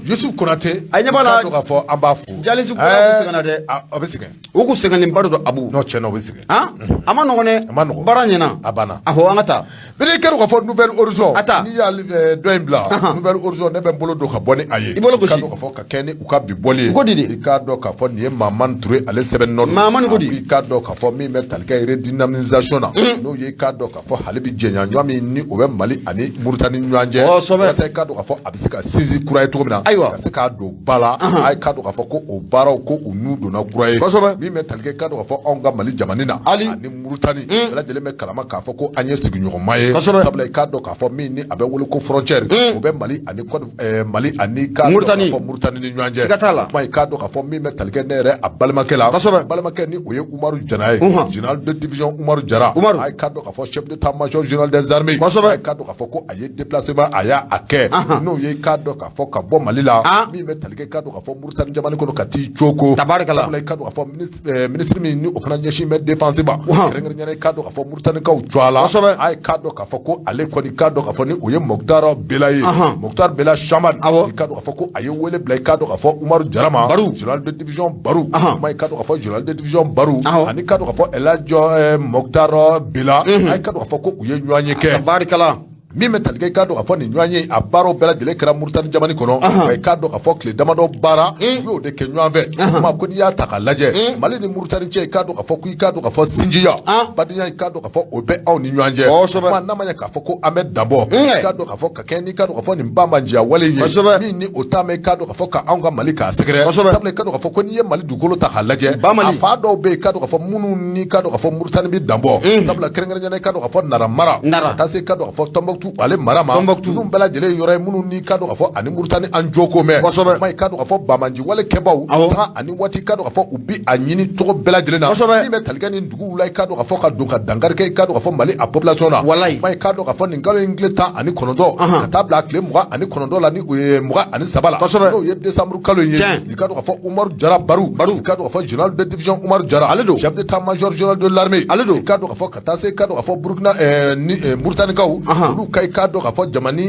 S2: Yusuf Konate.
S1: A ɲɛ b'a la.
S2: K'a fɔ an b'a fo.
S1: Dialyse ko bɛ sɛgɛn na dɛ.
S2: A bɛ sɛgɛn.
S1: U kun sɛgɛnnenba de don, Abu.
S2: Non, tiɲɛ na, o bɛ sɛgɛn.
S1: A ma nɔgɔn dɛ.
S2: A ma nɔgɔn.
S1: Baara ɲɛna.
S2: A banna.
S1: Awɔ, an ka taa.
S2: Bɛɛ kɛra k'a fɔ Nouvel Horizon.
S1: A ta.
S2: N'i y'a dɔ in bila. Nouvel Horizon, ne bɛ n bolo don ka bɔ ni a ye.
S1: I bolo gosi.
S2: I k'a dɔn k'a fɔ ka kɛ ni u ka bi bɔli ye.
S1: Ko di de.
S2: I k'a dɔn k'a fɔ nin ye Mamani Ture ale sɛbɛn nɔ don.
S1: Mamani ko di.
S2: I k'a dɔn k'a fɔ min bɛ tali kɛ redynamisation na. N'o ye i k'a dɔn k'a fɔ hali bi jɛɲɔgɔnya min ni o bɛ Mali ani Mauritanie ɲɔgɔn cɛ.
S1: Kosɛbɛ.
S2: Walasa i k'a dɔn k'a fɔ a bɛ se ka sinsin kura ye cogo min na.
S1: Ayiwa.
S2: Ka se k'a don ba la. A ye k'a dɔn k'a fɔ ko o baaraw ko u n'u donna kura ye.
S1: Kosɛbɛ.
S2: Min bɛ tali kɛ i k'a dɔn k'a fɔ anw ka Mali jamana na.
S1: Ali.
S2: Ani Mauritanie. Bɛɛ lajɛlen bɛ kalama k'a fɔ ko an ye sigiɲɔgɔnma ye.
S1: Kosɛbɛ.
S2: Sabula i k'a dɔn k'a fɔ min ni a bɛ wele ko frontière. O bɛ Mali ani Côte Mali ani k'a dɔn
S1: Mauritanie.
S2: k'a fɔ Mauritanie ni ɲɔgɔn cɛ.
S1: Siga t'a la.
S2: Kuma i k'a dɔn k'a fɔ min bɛ tali kɛ ne yɛrɛ a balimakɛ la.
S1: Kosɛbɛ.
S2: Balimakɛ ni o ye Umaru Jara ye. Général de division Umaru Jara.
S1: Umaru.
S2: A ye k'a dɔn k'a fɔ chef d'état-major général des armées.
S1: Kosɛbɛ.
S2: A ye k'a dɔn k'a fɔ ko a ye déplacement a y'a a kɛ. N'o ye i k'a dɔn k'a fɔ ka bɔ Mali la, min bɛ tali kɛ i k'a dɔn k'a fɔ Mauritanie jamana kɔnɔ ka t'i coko.
S1: Tabarikala.
S2: Sabula i k'a dɔn k'a fɔ ministre min ni o fana ɲɛsin bɛ défense ma, kɛrɛnkɛrɛnnenya la i k'a dɔn k'a fɔ Mauritaniekaw jɔ a la. A ye k'a dɔn k'a fɔ ko ale kɔni k'a dɔn k'a fɔ ni o ye Moctar Bela ye, Moctar Bela Chamane, i k'a dɔn k'a fɔ ko a ye wele bila i k'a dɔn k'a fɔ Umaru Jara ma, général de division Baru, kuma i k'a dɔn k'a fɔ général de division Baru ani k'a dɔn k'a fɔ El Hadj Moctar Bela, a ye k'a dɔn k'a fɔ ko u ye ɲɔgɔn ye kɛ.
S1: Tabarikala.
S2: Min bɛ tali kɛ i k'a dɔn k'a fɔ nin ɲɔgɔn ye, a baaraw bɛɛ lajɛlen kɛra Mauritanie jamana kɔnɔ. Wa i k'a dɔn k'a fɔ tile damadɔ baara u y'o de kɛ ɲɔgɔn fɛ. Kuma ko n'i y'a ta k'a lajɛ, Mali ni Mauritanie cɛ, i k'a dɔn k'a fɔ ko i k'a dɔn k'a fɔ sinjiya, badenya, i k'a dɔn k'a fɔ o bɛ anw ni ɲɔgɔn cɛ. Kuma n'a ma ɲɛ k'a fɔ ko an bɛ dabɔ, i k'a dɔn k'a fɔ ka kɛ n'i k'a dɔn k'a fɔ nin banbaanciya wale in ye, min ni o taa mɛn i k'a dɔn k'a fɔ ka anw ka Mali k'a sɛgɛrɛ. Sabula i k'a dɔn k'a fɔ ko n'i ye Mali dugukolo ta k'a lajɛ, a fan dɔw bɛ yen i k'a dɔn k'a fɔ minnu ni k'a dɔn k'a fɔ Mauritanie bɛ danbɔ. Sabula kɛrɛnkɛrɛnnenya la i k'a dɔn k'a fɔ Nara mara, ka taa se i k'a dɔn k'a fɔ Tombouctou ale mara ma, ninnu bɛɛ lajɛlen ye yɔrɔ ye minnu ni k'a dɔn k'a fɔ ani Mauritanie an joko mɛn. Kuma i k'a dɔn k'a fɔ banbaanci wale kɛbaw, sanga ani waati, i k'a dɔn k'a fɔ u bi a ɲini cogo bɛɛ lajɛlen na, min bɛ tali kɛ nin duguw la, i k'a dɔn k'a fɔ ka don ka dankari kɛ i k'a dɔn k'a fɔ Mali a population na. Kuma i k'a dɔn k'a fɔ nin kalo in tile 19 ka taa bila tile 29 la, ni o ye 23 la, n'o ye décembre kalo in ye, i k'a dɔn k'a fɔ Umaru Jara Baru, i k'a dɔn k'a fɔ général de division Umaru Jara,
S1: ale don,
S2: chef d'état-major général de l'armée,
S1: ale don,
S2: i k'a dɔn k'a fɔ ka taa se i k'a dɔn k'a fɔ Burukina ni Mauritaniekaw, olu ka i k'a dɔn k'a fɔ jamana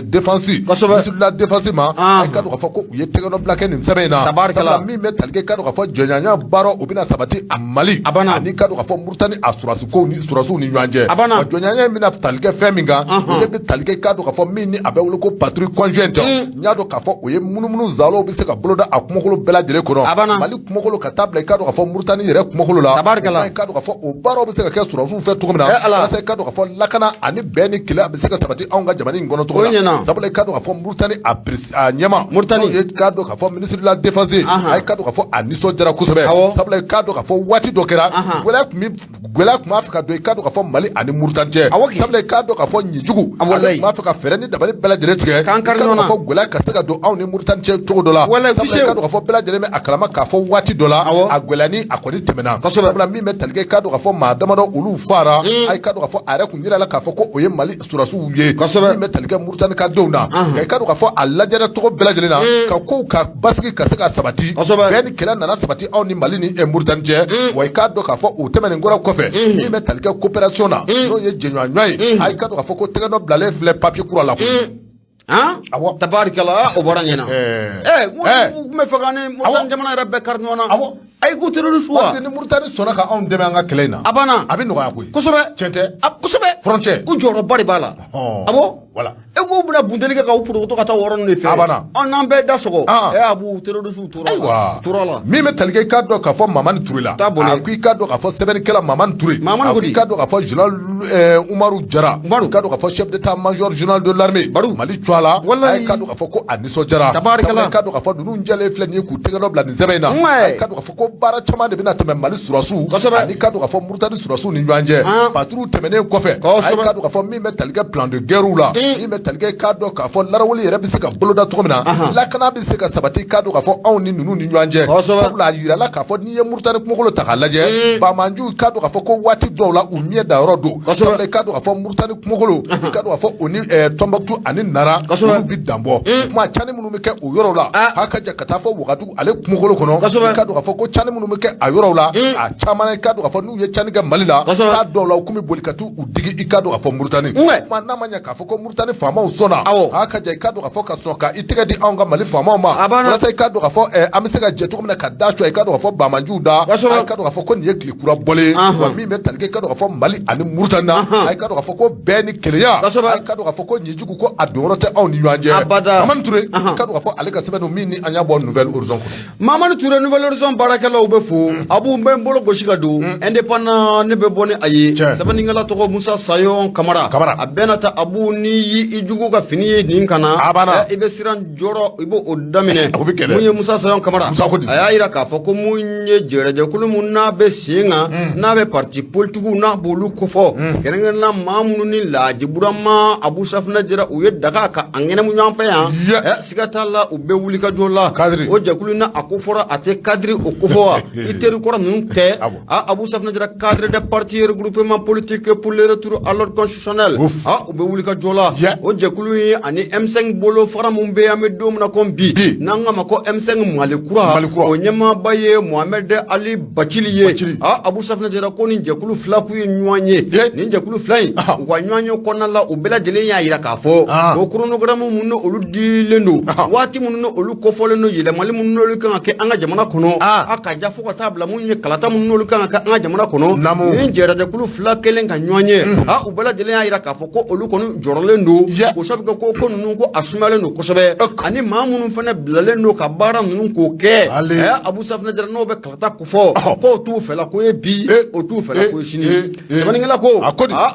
S2: défense, ministre de la défense ma, i k'a dɔn k'a fɔ ko u ye tɛgɛnɔ bila kɛ nin sɛbɛn in na. Sabula min bɛ tali kɛ i k'a dɔn k'a fɔ jɔnɲɔgɔnya baara, o bɛna sabati a Mali ani k'a dɔn k'a fɔ Mauritanie a sɔrɔdasikow ni sɔrɔdasiw ni ɲɔgɔn cɛ. Wa jɔnɲɔgɔnya in bɛna tali kɛ fɛn min kan, o de bɛ tali kɛ i k'a dɔn k'a fɔ min ni a bɛ wele ko patrouille conjointe. N y'a dɔn k'a fɔ o ye munumunu zalow bɛ se ka boloda a kumakolo bɛɛ lajɛlen kɔnɔ, Mali kumakolo ka taa bila i k'a dɔn k'a fɔ Mauritanie yɛrɛ kumakolo la. I k'a dɔn k'a fɔ o baaraw bɛ se ka kɛ sɔrɔdasiw fɛ cogo min na, walasa i k'a dɔn k'a fɔ lakana ani bɛn ni kelenya bɛ se ka sabati anw ka jamana in kɔnɔ cogo min na. Sabula i k'a dɔn k'a fɔ Mauritanie a a ɲɛmaa,
S1: Mauritanie
S2: ye k'a dɔn k'a fɔ ministre de la défense, a ye k'a dɔn k'a fɔ a nisɔndiyara kosɛbɛ. Sabula i k'a dɔn k'a fɔ waati dɔ kɛra, gɛlɛya tun b'a fɛ ka don i k'a dɔn k'a fɔ Mali ani Mauritanie cɛ. Sabula i k'a dɔn k'a fɔ ɲijugu, ale tun b'a fɛ ka fɛɛrɛ ni dabali bɛɛ lajɛlen tigɛ,
S1: k'an kari ɲɔgɔn na,
S2: k'a fɔ gɛlɛya ka se ka don anw ni Mauritanie cɛ cogo dɔ la. Sabula i k'a dɔn k'a fɔ bɛɛ lajɛlen bɛ a kalama k'a fɔ waati dɔ la, a gɛlɛya ni a kɔni tɛmɛna. Sabula min bɛ tali kɛ i k'a dɔn k'a fɔ maa damadɔ olu faara, a ye k'a dɔn k'a fɔ a yɛrɛ kun yirala k'a fɔ ko o ye Mali sɔrɔdasiw ye, min bɛ tali kɛ Mauritanie ka denw na. Nka i k'a dɔn k'a fɔ a lajɛra cogo bɛɛ lajɛlen na ka kow ka basigi ka se ka sabati, bɛn ni kelenya nana sabati anw ni Mali ni Mauritanie cɛ. Wa i k'a dɔn k'a fɔ o tɛmɛnen kɔrɔ kɔfɛ, min bɛ tali kɛ coopération na, n'o ye jɛɲɔgɔnya ye, a i k'a dɔn k'a fɔ ko tɛgɛnɔ bilalen filɛ papier kura la koyi.
S1: Awɔ, tabarikala, o bɔra ɲɛna. N kun bɛ fɛ ka ni Mauritanie jamana yɛrɛ bɛɛ kari ɲɔgɔn na. Ayi, ko terroriste wa.
S2: Parce que ni Mauritanie sɔnna ka anw dɛmɛ an ka kɛlɛ in na,
S1: a banna,
S2: a bɛ nɔgɔya koyi.
S1: Kosɛbɛ.
S2: Tiɲɛ tɛ?
S1: Kosɛbɛ.
S2: Frontière.
S1: Ko jɔyɔrɔba de b'a la. Awɔ.
S2: Voilà.
S1: E k'u bɛna bunteni kɛ k'aw porokoto ka taa o yɔrɔ ninnu de fɛ.
S2: A banna.
S1: An n'an bɛɛ da sɔgɔ. Abu, terroriste tora la.
S2: Ayiwa.
S1: Tora la.
S2: Min bɛ tali kɛ i k'a dɔn k'a fɔ Mamani Ture la.
S1: Taa boli.
S2: A ko i k'a dɔn k'a fɔ sɛbɛnnikɛla Mamani Ture.
S1: Mamani ko di?
S2: A ko i k'a dɔn k'a fɔ général Umaru Jara.
S1: Umaru.
S2: I k'a dɔn k'a fɔ chef d'état-major général de l'armée.
S1: Baru.
S2: Mali tɔgɔ la.
S1: Walayi.
S2: A ye k'a dɔn k'a fɔ ko a nisɔndiyara.
S1: Tabarikala.
S2: Sabula i k'a dɔn k'a fɔ ninnu jɛlen filɛ nin ye k'u tɛgɛ nɔ bila nin sɛbɛn in na. A ye k'a dɔn k'a fɔ ko baara caman de bɛna tɛmɛ Mali sɔrɔdasiw. Ani k'a dɔn k'a fɔ Mauritanie sɔrɔdasiw ni ɲɔgɔn cɛ. Patrouille tɛmɛnen kɔfɛ. A ye k'a dɔn k'a fɔ min bɛ tali kɛ plan de guerre la. Min bɛ tali kɛ k'a dɔn k'a fɔ larawuli yɛrɛ bɛ se ka boloda cogo min na, lakana bɛ se ka sabati k'a dɔn k'a fɔ anw ni ninnu ni ɲɔgɔn cɛ. Sabula a yirala k'a fɔ n'i ye Mauritanie kumakolo ta k'a lajɛ, banbaanciw k'a dɔn k'a fɔ ko waati dɔw la u miɲɛ da yɔrɔ don. Sabula i k'a dɔn k'a fɔ Mauritanie kumakolo, i k'a dɔn k'a fɔ o ni Tombouctou ani Nara, olu bɛ danbɔ. Kuma cani minnu bɛ kɛ o yɔrɔ la, a ka jan ka taa fɔ Wagadugu ale kumakolo kɔnɔ, i k'a dɔn k'a fɔ ko cani minnu bɛ kɛ a yɔrɔw la, a caman i k'a dɔn k'a fɔ n'u ye cani kɛ Mali la, k'a dɔw la u kun bɛ boli ka t'u digi i k'a dɔn k'a fɔ Mauritanie. Kuma n'a ma ɲɛ k'a fɔ ko Mauritanie faamaw sɔnna, a ka jan i k'a dɔn k'a fɔ ka sɔn ka i tɛgɛ di anw ka Mali faamaw ma, walasa i k'a dɔn k'a fɔ an bɛ se ka jɛ cogo min na ka da su i k'a dɔn k'a fɔ banbaanciw da, a k'a dɔn k'a fɔ ko nin ye tile kura bɔlen ye. Wa min bɛ tali kɛ i k'a dɔn k'a fɔ Mali ani Mauritanie na, a k'a dɔn k'a fɔ ko bɛn ni kelenya, a k'a dɔn k'a fɔ ko ɲijugu ko a donyɔrɔ tɛ anw ni ɲɔgɔn cɛ. Mamani Ture, i k'a dɔn k'a fɔ ale ka sɛbɛn don min ni an y'a bɔ Nouvel Horizon kɔnɔ.
S1: Mamani Ture, Nouvel Horizon baarakɛlaw bɛ fo. Abu, n bɛ n bolo gosi ka don Indépendant, ne bɛ bɔ ni a ye. Sɛbɛnnikɛla tɔgɔ Musa Sayon Kamara. A bɛna ta Abu, n'i y'i jugu ka fini ye nin kan na, i bɛ siran jɔrɔ, i b'o o daminɛ. Mun ye Musa Sayon Kamara, a y'a jira k'a fɔ ko mun ye jɛrɛjɛkulu mun n'a bɛ sen kan, n'a bɛ parti politikiw n'a b'olu kofɔ, kɛrɛnkɛrɛnnenya maa minnu ni Laji Burama Abu Safinɛ Jara u ye daga ka an ŋɛnɛmu ɲɔgɔn fɛ yan, siga t'a la u bɛ wuli ka jɔ la. O jɛkulu na a ko fɔra a tɛ cadre o kofɔ wa i teri kɔrɔ ninnu tɛ. Abu Safinɛ Jara, cadre de parti regroupement politique pour le retour à l'ordre constitutionnel, u bɛ wuli ka jɔ la. Kura, o jɛkulu in ani M5 bolo fara mun bɛ an bɛ don min na ko bi, n'an k'a ma ko M5 Mali Kura, o ɲɛmaaba ye Mohamed Ali Bacili ye. Aa, Abu Safinɛ Jara, ko nin jɛkulu fila k'u ye ɲɔgɔn ye. Nin jɛkulu fila in, u ka ɲɔgɔn ye kɔnɔna la, u bɛɛ lajɛlen y'a jira k'a fɔ ko chronogramme minnu olu dilen don, waati minnu olu kofɔlen don, yɛlɛmali minnu n'olu kan ka kɛ an ka jamana kɔnɔ, a ka ja fo ka taa bila mun ye kalata minnu n'olu kan ka kɛ an ka jamana kɔnɔ. Nin jɛrɛjɛkulu fila kelen ka ɲɔgɔn ye, a u bɛɛ lajɛlen y'a jira k'a fɔ ko olu kɔni jɔrɔlen don, k'o sabu kɛ ko ninnu ko a sumayalen don kosɛbɛ, ani maa minnu fana bilalen don ka baara ninnu k'o kɛ. Abu Safinɛ Jara, n'o bɛ kalata kofɔ, k'o t'u fɛla ko ye bi, o t'u fɛla ko ye sini. Sɛbɛnnikɛla ko,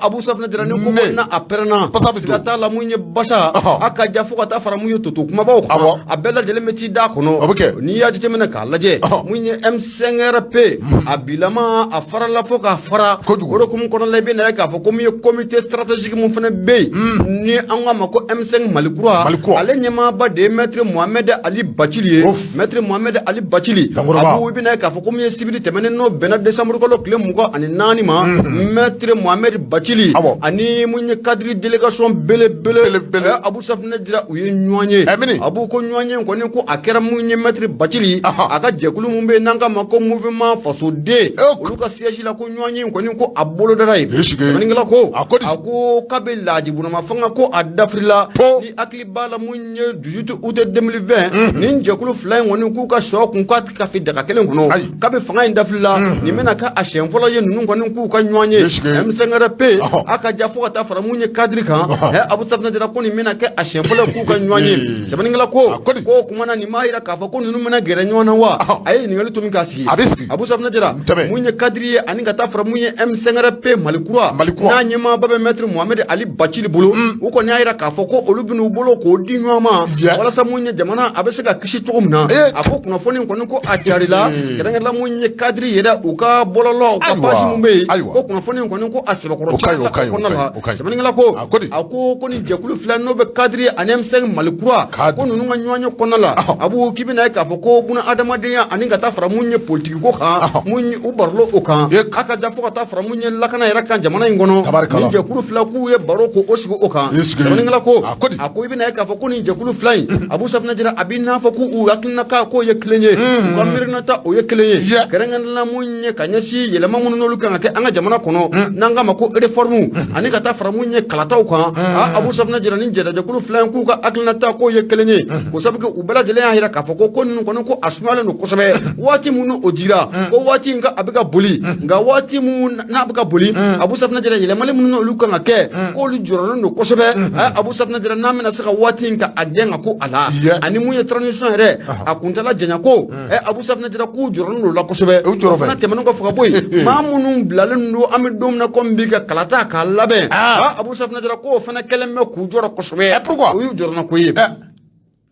S1: Abu Safinɛ Jara, ni ko ko na a pɛrɛnna, siga t'a la, mun ye basa, a ka ja fo ka taa fara mun ye toto kumabaw kan, a bɛɛ lajɛlen bɛ t'i da kɔnɔ. N'i y'a jateminɛ k'a lajɛ, mun ye M5RP, a bilama a farala fo k'a fara. O de hukumu kɔnɔna la, i bɛ na ye k'a fɔ ko mun ye comité stratégique mun fana bɛ yen, ni an k'a ma ko M5 Mali Kura, ale ɲɛmaaba de ye maître Mohamed Ali Bacili ye. Maître Mohamed Ali Bacili, Abu, i bɛ na ye k'a fɔ ko mun ye sibiri tɛmɛnen, n'o bɛnna décembre kalo tile 24 ma, maître Mohamed Bacili ani mun ye cadre délégation belebele, Abu Safinɛ Jara, u ye ɲɔgɔn ye. Abu, ko ɲɔgɔn ye kɔni, ko a kɛra mun ye maître Bacili a ka jɛkulu mun bɛ yen n'an k'a ma ko mouvement fasoden, olu ka siège la, ko ɲɔgɔn ye kɔni, ko a bolodara yen. Sɛbɛnnikɛla ko, a ko kabi laajibunama fanga ko a dafirila, ni hakili b'a la, mun ye 18 août 2020, nin jɛkulu fila in kɔni k'u ka sɔ kun ka kafi daga kelen kɔnɔ. Kabi fanga in dafirila, nin bɛna kɛ a siɲɛ fɔlɔ ye ninnu kɔni k'u ka ɲɔgɔn ye M5RP, a ka ja fo ka taa fara mun ye cadre kan. Abu Safinɛ Jara, ko nin bɛna kɛ a siɲɛ fɔlɔ ye k'u ka ɲɔgɔn ye. Sɛbɛnnikɛla ko, o kuma na, nin m'a jira k'a fɔ ko ninnu bɛna gɛrɛ ɲɔgɔn na wa? A ye ɲininkali to min k'a sigi, Abu Safinɛ Jara, mun ye cadre ye ani ka taa fara mun ye M5RP Mali Kura, n'a ɲɛmaaba bɛ maître Mohamed Ali Bacili bolo, u kɔni y'a jira k'a fɔ ko olu bɛn'u bolo k'o di ɲɔgɔn ma walasa mun ye jamana a bɛ se ka kisi cogo min na. A ko kunnafoni kɔni ko a carila, kɛrɛnkɛrɛnla mun ye cadre yɛrɛ, u ka bɔlɔlɔ, u ka page mun bɛ yen, ko kunnafoni kɔni ko a sɛbɛkɔrɔ carila o kɔnɔna la. Sɛbɛnnikɛla ko, a ko nin jɛkulu fila n'o bɛ cadre ani M5 Mali Kura, ko ninnu ka ɲɔgɔn ye kɔnɔna la, Abu, k'i bɛna ye k'a fɔ ko buna adamadenya ani ka taa fara mun ye politiki ko kan, mun ye u barola o kan, a ka ja fo ka taa fara mun ye lakana yɛrɛ kan jamana in kɔnɔ. Nin jɛkulu fila k'u ye baro k'o sigi o kan. Sɛbɛnnikɛla ko, a ko i bɛna ye k'a fɔ ko nin jɛkulu fila in, Abu Safinɛ Jara, a b'i n'a fɔ k'u hakilina ka k'o ye kelen ye, u ka miirinata o ye kelen ye, kɛrɛnkɛrɛnnenya mun ye ka ɲɛsin yɛlɛma minnu n'olu kan ka kɛ an ka jamana kɔnɔ, n'an k'a ma ko réforme, ani ka taa fara mun ye kalataw kan. Abu Safinɛ Jara, ni jɛkulu fila in k'u ka hakilinata k'o ye kelen ye, k'o sabu kɛ u bɛɛ lajɛlen y'a jira k'a fɔ ko ninnu kɔni ko a sumayalen don kosɛbɛ. Waati minnu o dira, ko waati in ka a bɛ ka boli, nka waati mun n'a bɛ ka boli, Abu Safinɛ Jara, yɛlɛmali minnu olu kan ka kɛ, k'olu jɔrɔlen don kosɛbɛ. Abu Safinɛ Jara, n'an bɛna se ka waati in ka a gɛn ka ko a la, ani mun ye transition yɛrɛ a kuntala janya ko, Abu Safinɛ Jara, k'u jɔrɔlen don o la kosɛbɛ. O fana tɛmɛnen kɔfɛ ka bɔ yen, maa minnu bilalen don, an bɛ don min na komi bi, ka kalata k'a labɛn, Abu Safinɛ Jara, k'o fana kɛlen bɛ k'u jɔrɔ kosɛbɛ.
S2: Pourquoi?
S1: O y'u jɔrɔna ko ye.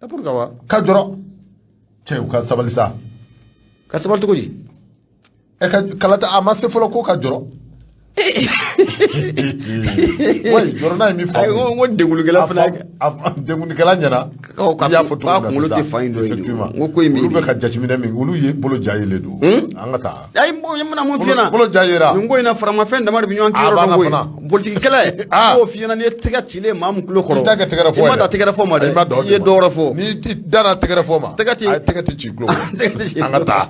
S1: Pourquoi wa?
S2: Ka jɔrɔ, cɛ, u ka sabali sa.
S1: Ka sabali cogo di?
S2: Ɛ, ka kalata a ma se fɔlɔ, ko ka jɔrɔ. Oui, jɔrɔna ye min
S1: Ayi,
S2: faamu.
S1: n ko degulikɛla fana.
S2: Degunikɛla ɲɛna.
S1: K'a
S2: I y'a fɔ cogo
S1: k'a
S2: min na
S1: kunkolo
S2: sisan.
S1: tɛ fa in dɔ ye de.
S2: Effectivement.
S1: N ko ko in bɛ
S2: Olu
S1: yen
S2: bɛ
S1: de.
S2: ka jateminɛ min, olu ye bolo ja yelen don. An ka taa.
S1: Ayi, n bɛna mun f'i ɲɛna?
S2: Bolo ja yera.
S1: Nin ko in na, faramafɛn dama de bɛ ɲɔgɔn
S2: A
S1: kiyɔrɔ dɔn
S2: banna
S1: koyi.
S2: fana.
S1: Politiki kɛlɛ, n b'o f'i ɲɛna, n'i ye tɛgɛ cilen maa min tulo kɔrɔ,
S2: I t'a kɛ tɛgɛrɛ fɔ
S1: i ma
S2: ye
S1: da
S2: dɛ.
S1: tɛgɛrɛ fɔ ma dɛ,
S2: I ma da o
S1: i ye
S2: de ma.
S1: dɔ wɛrɛ fɔ.
S2: Ni i danna tɛgɛrɛ fɔ ma,
S1: Tɛgɛ ti-
S2: a tɛgɛ ti ci i tulo kɔrɔ.
S1: Tɛgɛ ti ci i
S2: An ka
S1: tulo
S2: taa.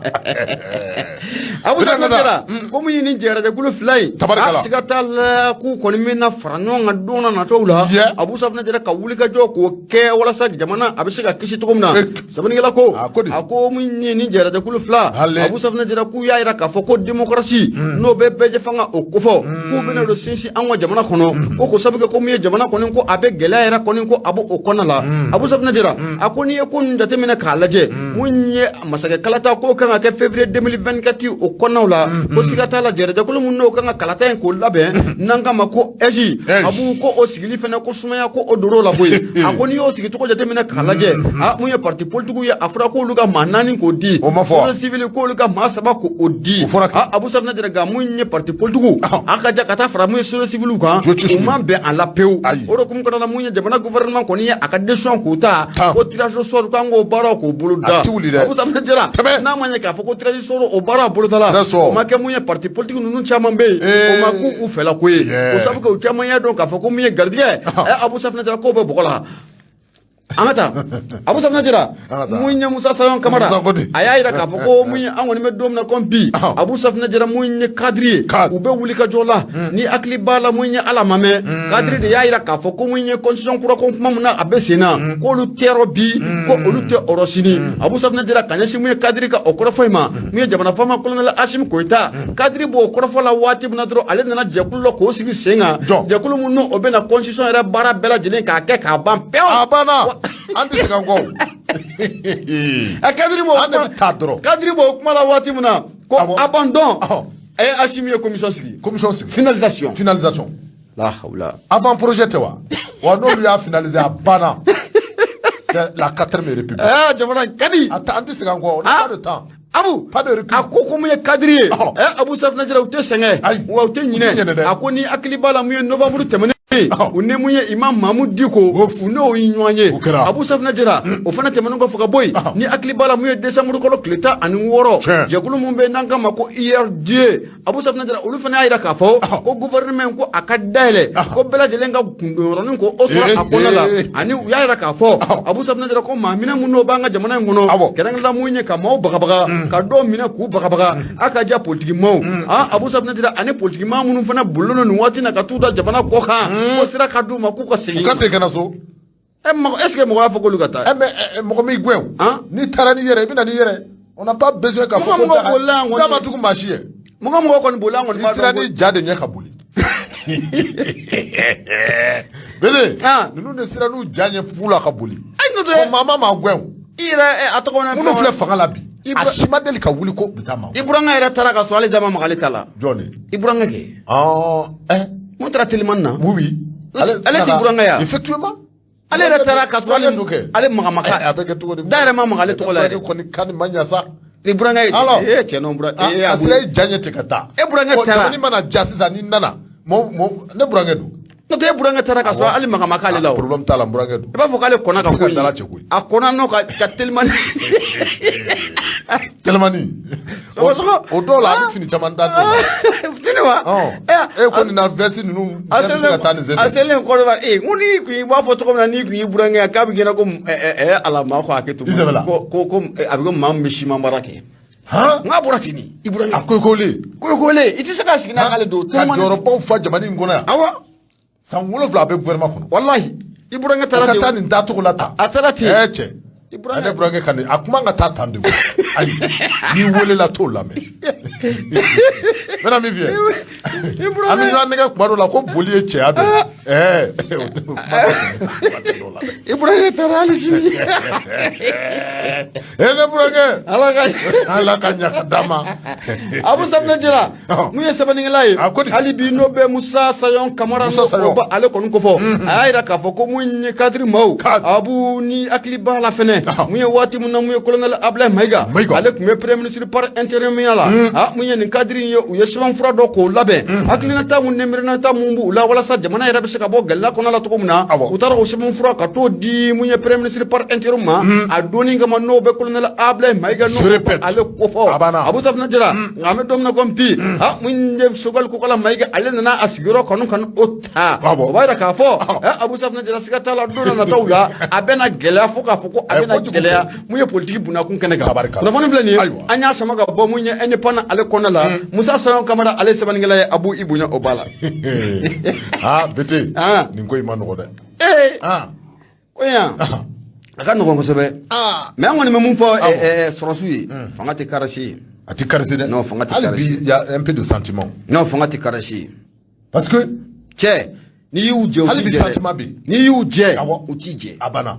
S1: Abu
S2: Bɛna
S1: Safinɛ
S2: ka taa.
S1: Jara, ko mun ye nin jɛrɛjɛkulu fila in,
S2: Tabarikala.
S1: a siga t'a la k'u kɔni bɛna fara ɲɔgɔn kan don na nataw la. Abu Safinɛ Jara, ka wulikajɔ k'o kɛ walasa jamana a bɛ se ka kisi cogo min na. Sɛbɛnnikɛla ko,
S2: A ko di?
S1: a ko mun ye nin jɛrɛjɛkulu fila,
S2: Ale.
S1: Abu Safinɛ Jara, k'u y'a jira k'a fɔ ko démocratie n'o bɛ bɛɛ fanga o kofɔ, k'u bɛna don sinsin an ka jamana kɔnɔ, ko k'o sabu kɛ ko mun ye jamana kɔni ko a bɛ gɛlɛya yɛrɛ kɔni ko a b'o kɔnɔna la. Abu Safinɛ Jara, a ko n'i ye ko ninnu jateminɛ k'a lajɛ, mun ye masakɛ kalata k'o kan ka kɛ février 2024 o kɔnɔnaw la, ko siga t'a la, jɛrɛjɛkulu mun n'o kan ka kalata in k'o labɛn, n'an k'a ma ko AIGE,
S2: AIGE.
S1: Abu, ko o sigili fana ko sumaya ko o dor'o la koyi. A ko n'i y'o sigi cogo jateminɛ k'a lajɛ, a mun ye parti politique ye, a fɔra k'olu ka maa 4 k'o di.
S2: O ma fɔ wa?
S1: Société civile k'olu ka maa 3 k'o di.
S2: O fɔra kɛ.
S1: A Abu Safinɛ Jara, nka mun ye parti politique, a ka ja ka taa fara mun ye société civile kan,
S2: Jo tɛ
S1: u ma bɛn a la pewu.
S2: Ayi.
S1: O de hukumu kɔnɔna na, mun ye jamana gouvernement kɔni ye a ka décision k'o ta
S2: Tan.
S1: ko tirage au sort, k'an k'o baaraw k'o bolo da.
S2: A ti wuli dɛ.
S1: Abu Safinɛ Jara,
S2: Tɛmɛ.
S1: n'a ma ɲɛ k'a fɔ ko tirage au sort o baara bolodala,
S2: Très sort.
S1: o ma kɛ mun ye parti politique ninnu caman bɛ yen, o ma k'u fɛla ko ye. O sabu kɛ u caman y'a dɔn k'a fɔ ko mun ye garijɛgɛ, Abu Safinɛ Jara, k'o bɛ bɔgɔ la. An ka taa, Abu Safinɛ Jara,
S2: An ka taa.
S1: mun ye Musa Sayon Kamara,
S2: Musa ko di?
S1: a y'a jira k'a fɔ ko mun ye, an kɔni bɛ don min na komi bi, Abu Safinɛ Jara, mun ye cadre ye,
S2: Cadre.
S1: u bɛ wuli ka jɔ la. Ni hakili b'a la, mun ye ala ma mɛn, cadre de y'a jira k'a fɔ ko mun ye constitution kura ko kuma mun na a bɛ sen na, k'olu tɛ yɔrɔ bi, ko olu tɛ yɔrɔ sini. Abu Safinɛ Jara, ka ɲɛsin mun ye cadre ka o kɔrɔfɔ in ma, mun ye jamana faama colonel Asimi Goyita, cadre b'o kɔrɔfɔ la waati min na dɔrɔn, ale nana jɛkulu dɔ k'o sigi sen kan,
S2: Jɔn?
S1: jɛkulu mun n'o o bɛna constitution yɛrɛ baara bɛɛ lajɛlen k'a kɛ k'a ban pewu.
S2: A banna, an tɛ segin an kɔ o.
S1: A cadre b'o
S2: An de
S1: kuma
S2: bɛ taa dɔrɔn.
S1: Cadre b'o kuma la waati min na ko
S2: Awɔ.
S1: abandon, Asimi ye commission sigi.
S2: Commission sigi.
S1: Finalisation.
S2: Finalisation.
S1: La hawla.
S2: Avant projet tɛ wa? Wa n'olu y'a finaliser, a banna, c'est la quatrième république.
S1: Jamana in ka di.
S2: A ta, an tɛ segin an kɔ, on n'a
S1: Ah.
S2: pas de temps.
S1: Abu
S2: Pas de recul.
S1: a ko mun ye cadre ye, Abu Safinɛ Jara, u tɛ sɛgɛn
S2: Ayi.
S1: wa u tɛ
S2: U tɛ ɲinɛ
S1: ɲinɛ.
S2: dɛ.
S1: A ko ni hakili b'a la, mun ye novembre tɛmɛnen, u ni mun ye imam Mamudu Diko,
S2: Ouf.
S1: u n'o ye ɲɔgɔn ye.
S2: O kɛra.
S1: Abu Safinɛ Jara, o fana tɛmɛnen kɔfɛ ka bɔ yen, ni hakili b'a la, mun ye décembre kalo tile 16, jɛkulu mun bɛ yen n'an k'a ma ko URD, Abu Safinɛ Jara, olu fana y'a jira k'a fɔ ko gouvernement ko a ka dayɛlɛ, ko bɛɛ lajɛlen ka kundonyɔrɔnin ko o sɔrɔ a kɔnɔna la. Ani u y'a jira k'a fɔ, Abu Safinɛ Jara, ko maa minɛ mun n'o b'an ka jamana in kɔnɔ, kɛrɛnkɛrɛnnenya mun ye ka maaw bagabaga, ka dɔw minɛ k'u bagabaga, a ka ja politiki maaw, Abu Safinɛ Jara, ani politiki maa minnu fana bolilen don nin waati in na ka t'u da jamana kɔ kan, ko sira ka d'u ma k'u ka segin.
S2: U ka segin ka na so.
S1: Mɔgɔ, est ce que mɔgɔ y'a fɔ k'olu ka taa?
S2: Mais mɔgɔ m'i gɛn o. N'i taara n'i yɛrɛ, i bɛ na n'i yɛrɛ. On n'a pas besoin k'a fɔ
S1: Mɔgɔ
S2: ko
S1: mɔgɔ
S2: daga
S1: bolila yan kɔni.
S2: da ma tugu maa si ye.
S1: Mɔgɔ mɔgɔ kɔni bolila an kɔni
S2: I
S1: b'a
S2: sera
S1: dɔn ko
S2: n'i ja de ɲɛ ka boli. Bele, ninnu de sera n'u ja ɲɛ fu la ka boli.
S1: Ayi, n'o tɛ
S2: Ko maa ma maa gɛn o.
S1: i yɛrɛ, a tɔgɔ na
S2: Minnu
S1: fɛn
S2: filɛ fanga la bi,
S1: I
S2: a si ma deli ka wuli ko u bɛ taa maa
S1: I burankɛ yɛrɛ taara ka sɔrɔ ale da ma maga ale ta la.
S2: Jɔn de?
S1: I burankɛ kɛ. Mun taara telimani na?
S2: Oui.
S1: Ale t'i burankɛ ya?
S2: Effectivement.
S1: Ale yɛrɛ taara ka sɔrɔ ale
S2: Burankɛ don kɛ.
S1: ale maga ma
S2: A bɛ kɛ cogo di?
S1: Da yɛrɛ ma maga ale tɔgɔ la yɛrɛ.
S2: Burankɛ kɔni kan nin ma ɲa sa.
S1: I burankɛ ye.
S2: Alors.
S1: Cɛ nɔ buran
S2: A
S1: Abu
S2: sera i ja ɲɛ ten ka taa.
S1: E burankɛ
S2: Ɔ,
S1: taara.
S2: jamana mana ja sisan n'i nana, mɔ mɔ ne burankɛ don.
S1: N'o tɛ e burankɛ taara ka sɔrɔ hali maga ma k'ale la o.
S2: Problème t'a la, n burankɛ don.
S1: I b'a fɔ k'ale kɔnna ka
S2: A tɛ se
S1: ko
S2: ka
S1: in.
S2: dala cɛ koyi.
S1: A kɔnna n'o ka telimani.
S2: Telimani.
S1: Sɔgɔ sɔgɔ.
S2: O dɔw la a bɛ fini caman da dɔw la.
S1: Tini wa?
S2: E ko nin na veste ninnu
S1: A
S2: bɛɛ bɛ se ka taa nin sen
S1: a
S2: fɛ.
S1: selen Côte d'Ivoire, n ko n'i kun i b'a fɔ cogo min na, n'i kun y'i burankɛ ye k'a bɛ kɛ ko ala maa ko hakɛ to.
S2: I sɛbɛ la.
S1: Ko a bɛ ko maa min bɛ siman baara kɛ.
S2: Han?
S1: N k'a bɔra ten de, i burankɛ.
S2: A koyikolen.
S1: Koyikolen, i tɛ se ka sigi n'a k'ale don.
S2: Ka jɔyɔrɔbaw fa jamana in kɔnɔ yan.
S1: Awɔ.
S2: San 7 a bɛ gouvernement kɔnɔ.
S1: Walahi, i burankɛ taara
S2: Ka
S1: ten.
S2: taa nin taacogo la tan.
S1: A taara ten.
S2: Cɛ.
S1: I burankɛ.
S2: Ne burankɛ ka nin a kuma ka taa tan de o. Ayi, n'i welela t'o lamɛn. N bɛna min f'i ye.
S1: I
S2: An bɛ
S1: burankɛ.
S2: ɲɔgɔn nɛgɛ kuma dɔw la ko boli ye cɛya dɔ ye. O kuma tɛ dɔw la dɛ.
S1: I burankɛ taara hali sini.
S2: Ne burankɛ.
S1: Ala ka
S2: Ala ka ɲa ka d'a ma.
S1: Abu Safinɛ Jara, mun ye sɛbɛnnikɛla ye
S2: A ko di?
S1: hali bi, n'o bɛ Musa Sayon Kamara,
S2: Musa
S1: n'o
S2: Sayon.
S1: o bɛ ale kɔni kofɔ, a y'a jira k'a fɔ ko mun ye cadre maaw,
S2: Cadre.
S1: Abu, ni hakili b'a la fɛnɛ, mun ye waati mun na mun ye colonel Ablaye Mayiga,
S2: Mayiga.
S1: ale tun bɛ premier ministre par intérim la, mun ye nin cadre in ye, u ye sɛbɛnfura dɔ k'o labɛn, hakilinata mun ni miirinata mun b'u la walasa jamana yɛrɛ bɛ se ka bɔ gɛlɛya kɔnɔ la cogo min na, u taara o sɛbɛnfura ka t'o di mun ye premier ministre par intérim ma a donni kama, n'o bɛ colonel Ablaye Mayiga, n'o
S2: Je répète.
S1: ale kofɔ.
S2: A banna.
S1: Abu Safinɛ Jara, nka an bɛ don min na komi bi, mun ye Choguel Kokala Mayiga, ale nana a sigiyɔrɔ kanu ka o ta. O b'a jira k'a fɔ, Abu Safinɛ Jara, siga t'a la, don dɔ nataw la a bɛna gɛlɛya, fo k'a fɔ ko a bɛna
S2: kojugu
S1: gɛlɛya mun ye politiki bunakun kɛnɛ kan.
S2: Tabarikala.
S1: Kunnafoni filɛ nin ye, an y'a sama ka bɔ mun ye indépendant ale kɔnɔna la, Musa Sayon Kamara ale sɛbɛnnikɛla ye. Abu, i bonya o b'a la.
S2: Bete. Nin ko in ma nɔgɔ dɛ.
S1: Ko yan a ka nɔgɔn kosɛbɛ, mais an kɔni bɛ mun fɔ sɔrɔsiw ye, fanga tɛ karasi ye.
S2: A ti caressé dɛ.
S1: Non, fanga tɛ
S2: Hali
S1: caressé.
S2: bi, il y a un peu de sentiment.
S1: Non, fanga tɛ karasi ye.
S2: Parce que
S1: Cɛ, n'i y'u jɛ, u
S2: hali
S1: t'i
S2: bi
S1: jɛ dɛ.
S2: sentiment bɛ yen.
S1: N'i y'u jɛ,
S2: Awɔ.
S1: u t'i jɛ.
S2: A banna.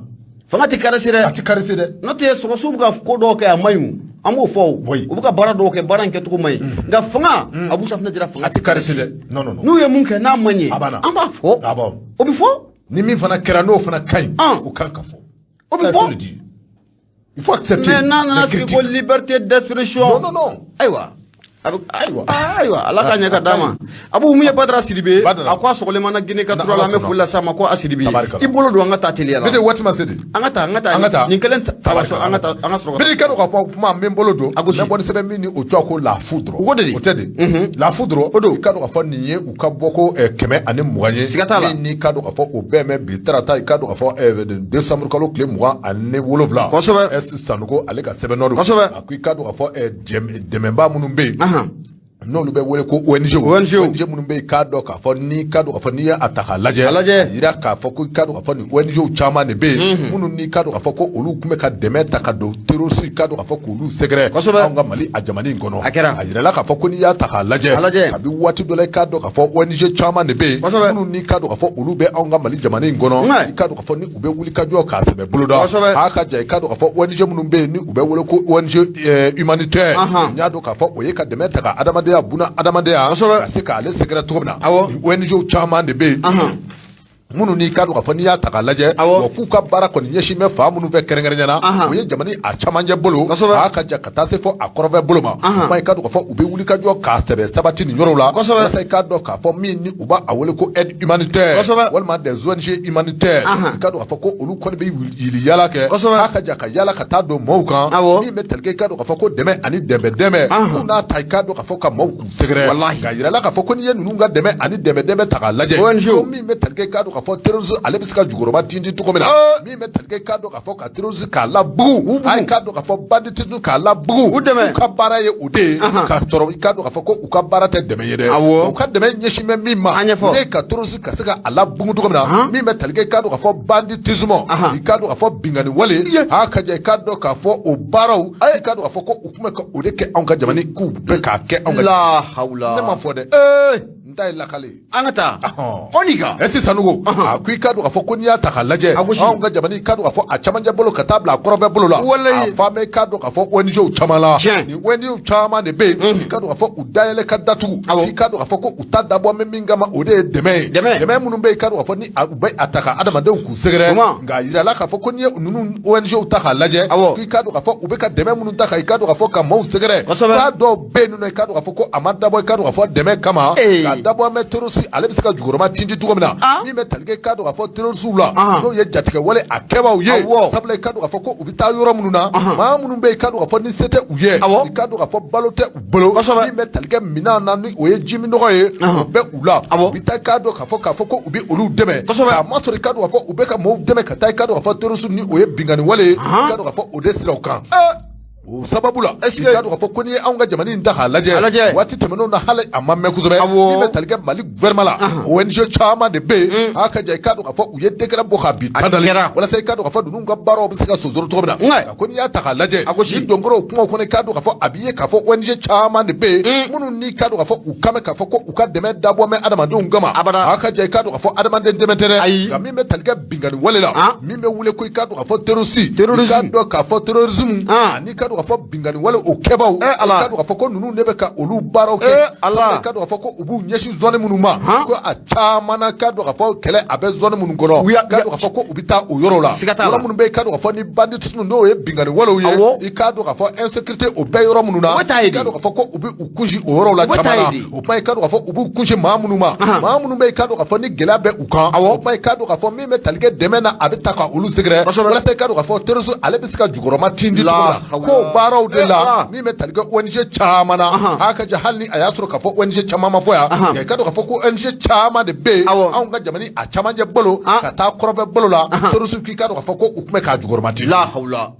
S1: Fanga tɛ caressé dɛ.
S2: A ti caressé dɛ.
S1: N'o tɛ sɔrɔsiw bɛ ka ko dɔw kɛ, a man ɲi o, an b'o fɔ o. U bɛ ka baara dɔw kɛ, baara in kɛcogo man ɲi, nka fanga, Abu Safinɛ Jara, fanga
S2: A ti caressé dɛ. Non, non, non.
S1: N'u ye mun kɛ n'a man ɲɛ,
S2: A banna.
S1: an b'a fɔ.
S2: Awɔ.
S1: O bɛ fɔ.
S2: Ni min fana kɛra n'o fana ka ɲi, o kan ka fɔ.
S1: O bɛ fɔ.
S2: Il faut accepter.
S1: Mais n'a nana sigi ko liberté d'expression.
S2: Non, non, non.
S1: Ayiwa. Ayiwa, ayiwa, ala ka ɲɛ ka d'a ma. Abu, mun ye Badara Sidibe, a ko a sɔgɔlen mana Guinée ka tura la, an bɛ foli lase a ma ko a Sidibe. I bolo don, an ka taa teliya la.
S2: Ne de waati ma se de.
S1: An ka taa, an ka taa.
S2: An ka taa.
S1: Nin kelen tabaso, an ka taa, an ka sɔrɔ.
S2: Bɛɛ ka dɔn k'a fɔ kuma min bolo don. A gosi. N bɛ bɔ ni sɛbɛn min ni o tɔgɔ ko La Foudre.
S1: O de.
S2: O tɛ de. La Foudre.
S1: O don.
S2: I ka dɔn k'a fɔ nin ye u ka bɔ ko 120 ye.
S1: Siga t'a la.
S2: Min n'i ka dɔn k'a fɔ o bɛɛ mɛn bi tarata, i ka dɔn k'a fɔ décembre kalo tile 27.
S1: Kosɛbɛ.
S2: S Sanogo ale ka sɛbɛn nɔ don.
S1: Kosɛbɛ.
S2: A ko i ka dɔn k'a fɔ dɛmɛbaa minnu bɛ yen, n'olu bɛ wele ko ONG.
S1: ONG.
S2: ONG minnu bɛ yen, k'a dɔn k'a fɔ n'i ka dɔn k'a fɔ n'i ye a ta k'a lajɛ.
S1: A lajɛ.
S2: A yira k'a fɔ ko i ka dɔn k'a fɔ nin ONG caman de bɛ yen, minnu n'i ka dɔn k'a fɔ ko olu tun bɛ ka dɛmɛ ta ka don terroriste, i ka dɔn k'a fɔ k'olu sɛgɛrɛ.
S1: Kosɛbɛ.
S2: Anw ka Mali a jamana in kɔnɔ.
S1: A kɛra.
S2: A yirala k'a fɔ ko n'i y'a ta k'a lajɛ.
S1: A lajɛ.
S2: Kabi waati dɔ la, i k'a dɔn k'a fɔ ONG caman de bɛ yen.
S1: Kosɛbɛ.
S2: Minnu n'i ka dɔn k'a fɔ olu bɛ anw ka Mali jamana in kɔnɔ. I ka dɔn k'a fɔ ni u bɛ wuli ka jɔ k'a sɛbɛ boloda.
S1: Kosɛbɛ.
S2: A ka ja, i ka dɔn k'a fɔ ONG minnu bɛ yen ni u bɛ wele ko ONG humanitaire. N y'a dɔn k'a fɔ o ye ka dɛmɛ ta ka adamadenya, buna adamadenya.
S1: Kosɛbɛ.
S2: Ka se k'ale sɛgɛrɛ cogo min na.
S1: Awɔ.
S2: ONG caman de bɛ yen, minnu n'i ka dɔn k'a fɔ n'i y'a ta k'a lajɛ, wa k'u ka baara kɔni ɲɛsin bɛ fan minnu fɛ kɛrɛnkɛrɛnnenya na, o ye jamana a camancɛ bolo, a ka ja ka taa se fɔ a kɔrɔnfɛ bolo ma. Kuma i ka dɔn k'a fɔ u bɛ wuli ka jɔ k'a sɛbɛ sabati nin yɔrɔw la, walasa i k'a dɔn k'a fɔ min ni u b'a a wele ko aide humanitaire, walima des ONG humanitaires, i ka dɔn k'a fɔ ko olu kɔni bɛ yili yaala kɛ, k'a ka ja ka yaala ka taa don maaw kan, min bɛ tali kɛ i ka dɔn k'a fɔ ko dɛmɛ ani dɛmɛ dɛmɛ k'u n'a ta, i k'a dɔn k'a fɔ ka maaw k'u sɛgɛrɛ. K'a yira la k'a fɔ ko n'i ye ninnu ka dɛmɛ ani dɛmɛ dɛmɛ ta k'a lajɛ, ko min bɛ tali kɛ i k'a dɔn k'a fɔ terrorisme ale bɛ se ka jukɔrɔba tintin cogo min na, min bɛ tali kɛ i k'a dɔn k'a fɔ ka terrorisme k'a labugu, a k'a dɔn k'a fɔ banditisme k'a labugu,
S1: u dɛmɛ,
S2: u ka baara ye o de ye, k'a sɔrɔ i k'a dɔn k'a fɔ ko u ka baara tɛ dɛmɛ ye dɛ. U ka dɛmɛ ɲɛsin bɛ min ma, o de ye ka terrorisme ka se ka a labugu cogo min na, min bɛ tali kɛ i k'a dɔn k'a fɔ banditisme, i k'a dɔn k'a fɔ binkanni wale, a ka ja i k'a dɔn k'a fɔ o baaraw, i k'a dɔn k'a fɔ ko u tun bɛ ka o de kɛ anw ka jamana, k'u bɛ k'a kɛ anw ka.
S1: La hawula.
S2: Ne ma fɔ dɛ. N ta ye lakale ye.
S1: An ka taa. O ka.
S2: Esi Sanogo, a ko i k'a dɔn k'a fɔ ko n'i y'a ta k'a lajɛ, anw ka jamana, i k'a dɔn k'a fɔ a camancɛ bolo ka taa bila a kɔrɔnfɛ bolo la, a fa bɛ i k'a dɔn k'a fɔ ONG caman la. Nin ONG caman de bɛ yen, i k'a dɔn k'a fɔ u dayɛlɛ ka datugu, i k'a dɔn k'a fɔ ko u ta dabɔ bɛ min kama, o de ye dɛmɛ ye. Dɛmɛ minnu bɛ yen, i k'a dɔn k'a fɔ ni u bɛ a ta ka adamadenw k'u sɛgɛrɛ. Nka a yirala k'a fɔ ko n'i ye ninnu ONG ta k'a lajɛ, k'i k'a dɔn k'a fɔ u bɛ ka dɛmɛ minnu ta i k'a dɔn k'a fɔ ka maaw sɛgɛrɛ, k'a dɔw bɛ yen nɔ, i k'a dɔn k'a fɔ ko a ma dabɔ i k'a dɔn k'a fɔ dɛmɛ kama, k'a dabɔ bɛ terroriste ale bɛ se ka jukɔrɔma tintin cogo min na, min bɛ tali kɛ i k'a dɔn k'a fɔ terroriste la, n'o ye jatigɛ wale a kɛbaaw ye. Sabula i k'a dɔn k'a fɔ ko u bɛ taa yɔrɔ minnu na, maa minnu bɛ yen, i k'a dɔn k'a fɔ ni se tɛ u ye, i k'a dɔn k'a fɔ balo tɛ u bolo, min bɛ tali kɛ minɛn na ni o ye jiminɔgɔ ye, o bɛ u la, u bɛ taa i k'a dɔn k'a fɔ ko u bɛ olu dɛmɛ, k'a masɔrɔ i k'a dɔn k'a fɔ u bɛ ka maaw dɛmɛ ka taa i k'a dɔn k'a fɔ terroriste ni o ye binkanni wale ye, i k'a dɔn k'a fɔ o de siraw kan. O sababu la, i k'a dɔn k'a fɔ ko n'i ye anw ka jamana in ta k'a lajɛ, waati tɛmɛnenw na, hali a ma mɛn kosɛbɛ, min bɛ tali kɛ Mali gouvernement la, ONG caman de bɛ yen, a ka ja i k'a dɔn k'a fɔ u ye décret bɔ k'a bin tandali, walasa i k'a dɔn k'a fɔ ninnu ka baaraw bɛ se ka sonsoro cogo min na. Ko n'i y'a ta k'a lajɛ, ni donkɔrɔw kumaw kɔnɔ, i k'a dɔn k'a fɔ a b'i ye k'a fɔ ONG caman de bɛ yen, minnu n'i k'a dɔn k'a fɔ u kan bɛ k'a fɔ ko u ka dɛmɛ dabɔ bɛ adamadenw kama, a ka ja i k'a dɔn k'a fɔ adamaden dɛmɛ tɛ dɛ, nka min bɛ tali kɛ binkanni wale la, min bɛ wele ko i k'a dɔn k'a fɔ terroriste, i k'a dɔn k'a fɔ terrorisme, ani i k'a dɔn k'a fɔ binkanni wale o kɛbaaw, i k'a dɔn k'a fɔ ko ninnu de bɛ ka olu baaraw kɛ, i k'a dɔn k'a fɔ ko u b'u ɲɛsin zone minnu ma, ko a caman na, k'a dɔn k'a fɔ kɛlɛ a bɛ zone minnu kɔnɔ, i k'a dɔn k'a fɔ ko u bɛ taa o yɔrɔw la, yɔrɔ minnu bɛ yen, i k'a dɔn k'a fɔ ni banditisme n'o ye binkanni walew ye, i k'a dɔn k'a fɔ insécurité o bɛ yɔrɔ minnu na, i k'a dɔn k'a fɔ ko u bɛ u kunsin o yɔrɔw la caman na. O kuma, i k'a dɔn k'a fɔ u b'u kunsin maa minnu ma, maa minnu bɛ yen, i k'a dɔn k'a fɔ ni gɛlɛya bɛ u kan. O kuma, i k'a dɔn k'a fɔ min bɛ tali kɛ dɛmɛ na, a bɛ ta ka olu sɛgɛrɛ, walasa i k'a dɔn k'a fɔ terrorisme ale bɛ se ka jukɔrɔma tintin cogo min na, k'o baaraw de la, min bɛ tali kɛ ONG caman na. A ka ja, hali ni a y'a sɔrɔ k'a fɔ ONG caman ma fɔ yan, nka i k'a dɔn k'a fɔ ko ONG caman de bɛ yen, anw ka jamana a camancɛ bolo ka taa kɔrɔnfɛ bolo la, terrorisme k'i k'a dɔn k'a fɔ ko u tun bɛ k'a jukɔrɔma tintin.
S1: La hawula.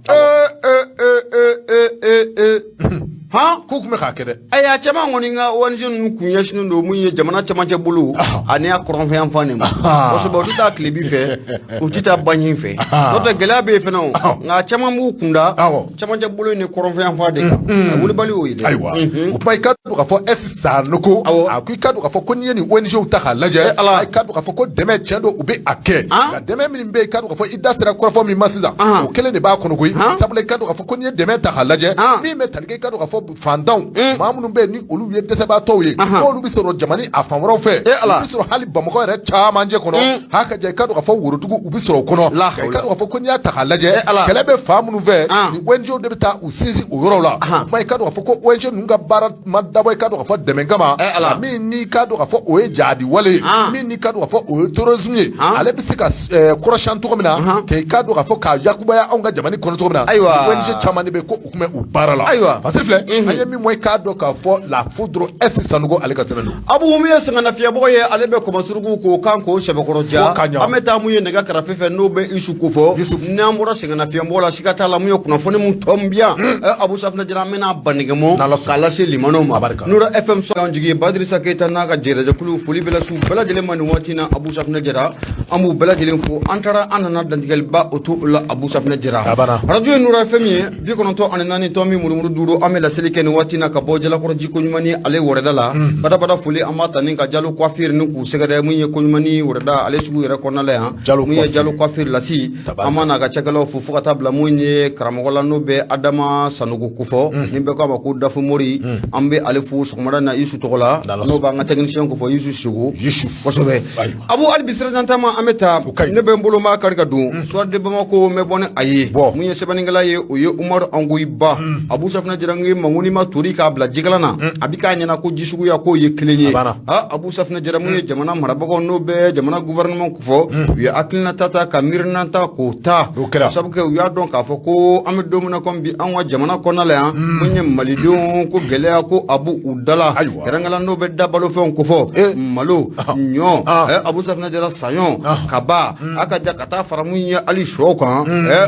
S2: Han, k'u tun bɛ k'a kɛ dɛ.
S1: Ayiwa, caman kɔni ka ONG ninnu kun ɲɛsinnen don mun ye jamana camancɛ bolo ani a kɔrɔnfɛ yanfan de ma kosɛbɛ. U tɛ taa tilebi fɛ, u tɛ taa baɲi fɛ, n'o tɛ gɛlɛya bɛ yen fana o, nka caman b'u kunda camancɛ bolo ni kɔrɔnfɛ yanfan de kan. A wulibali y'o ye dɛ.
S2: Ayiwa, o kuma, i k'a dɔn k'a fɔ S Sanogo, a ko i k'a dɔn k'a fɔ ko n'i ye nin ONG ta k'a lajɛ, i k'a dɔn k'a fɔ ko dɛmɛ tiɲɛ don, u bɛ a kɛ, nka dɛmɛ min bɛ yen, i k'a dɔn k'a fɔ i da sera kɔrɔfɔ min ma sisan, o kelen de b'a kɔnɔ koyi. Sabula i k'a dɔn k'a fɔ ko n'i ye dɛmɛ ta k'a lajɛ, min bɛ tali kɛ k'a dɔn k'a fɔ fantanw maa minnu bɛ yen ni olu ye dɛsɛbaatɔw ye k'olu bɛ sɔrɔ jamana a fan wɛrɛw fɛ
S1: E Ala.
S2: u bɛ sɔrɔ hali Bamakɔ yɛrɛ camancɛ kɔnɔ ha ka ja i k'a dɔn k'a fɔ worodugu u bɛ sɔrɔ o kɔnɔ
S1: La
S2: i k'a dɔn k'a fɔ ko n'i y'a ta k'a lajɛ
S1: E Ala.
S2: kɛlɛ bɛ fan minnu fɛ
S1: Ah.
S2: ni ONG de bɛ taa u sinsin o yɔrɔw la
S1: Ahan.
S2: o kuma i k'a dɔn k'a fɔ ko ONG ninnu ka baara ma dabɔ i k'a dɔn k'a fɔ dɛmɛ kama
S1: E Ala.
S2: nka min n'i k'a dɔn k'a fɔ o ye jaadi wale ye
S1: Ah.
S2: min n'i k'a dɔn k'a fɔ o ye terrorisme ye
S1: Ah.
S2: ale bɛ se ka kɔrɔsiɲɛ cogo min na k'i k'a dɔn k'a fɔ k'a yakubaya anw ka jamana kɔnɔ cogo min na
S1: Ayiwa.
S2: ONG caman de bɛ yen ko u tun bɛ u baara la
S1: Ayiwa.
S2: Fasiri filɛ an ye min bɔ i k'a dɔn k'a fɔ La Foudre S Sanogo ale ka sɛbɛn don
S1: Abu mun ye sɛgɛnnafiɲɛbɔ ye ale bɛ kɔmasuruku k'o kan k'o sɛbɛkɔrɔ ja
S2: Fo ka ɲa.
S1: an bɛ taa mun ye nɛgɛ karafe fɛ n'o bɛ Isu kofɔ
S2: Yusuf.
S1: n'an bɔra sɛgɛnnafiɲɛbɔ la siga t'a la mun ye kunnafoni mun tɔ min bi yan Abu Safinɛ Jara an bɛna banigɛmɔ
S2: N'Ala sɔnna.
S1: k'a lase limanaw ma
S2: Abarika.
S1: Nura FM sɔn jigi Badirisa Keyita n'a ka jɛrɛjɛkulu foli bɛ lase u bɛɛ lajɛlen ma nin waati in na Abu Safinɛ Jara an b'u bɛɛ lajɛlen fo an taara an nana dantigɛliba o to o la Abu Safinɛ Jara
S2: A banna.
S1: radio ye Nura FM ye 94 tɔmi murumuru duuru an bɛ laseli kɛ nin waati in na ka bɔ Jalakɔrɔ ji koɲuman ale wɛrɛda la badabada foli an b'a ta ni ka Jalo coiffure ni k'u sɛgɛrɛ mun ye koɲuman wɛrɛda ale sugu yɛrɛ kɔnɔna la yan
S2: Jalo
S1: mun ye
S2: coiffure.
S1: Jalo coiffure lasi
S2: Tabarika.
S1: an b'a n'a ka cakɛlaw fo fo ka taa bila mun ye karamɔgɔ la n'o bɛ Adama Sanogo kofɔ ni bɛɛ k'a ma ko Dafumori an bɛ ale fo sɔgɔmada in na Isu tɔgɔ la
S2: N'Ala
S1: n'o b'an ka technicien kofɔ Isu Sego
S2: Yusuf.
S1: kosɛbɛ
S2: Ayiwa.
S1: Abu hali bi sirajan taama an bɛ taa
S2: O ka ɲi.
S1: ne bɛ n bolo maa kari ka don Soir de Bamako n bɛ bɔ ni a ye
S2: Bɔ.
S1: mun ye sɛbɛnnikɛla ye o ye Umaru Angoyi Ba Abu Safinɛ Jara n mangoni ma tori k'a bila jikalan na a bi k'a ɲɛna ko ji suguya k'o ye kelen ye
S2: A banna.
S1: Ah, Abu Safinɛ Jara mun ye jamana marabagaw n'o bɛ jamana gouvernement kofɔ u ye hakilinata ta ka miirinata k'o ta
S2: O kɛra.
S1: sabu kɛ u y'a dɔn k'a fɔ ko an bɛ don min na komi bi an ka jamana kɔnɔna la yan mun ye malidenw ko gɛlɛya ko a b'u u da la
S2: Ayiwa.
S1: kɛrɛnkɛrɛn n'o bɛ da balofɛnw kofɔ
S2: Eh.
S1: malo ɲɔ
S2: Ah.
S1: Abu Safinɛ Jara saɲɔ
S2: Ah.
S1: kaba a ka ja ka taa fara mun ye hali sɔw kan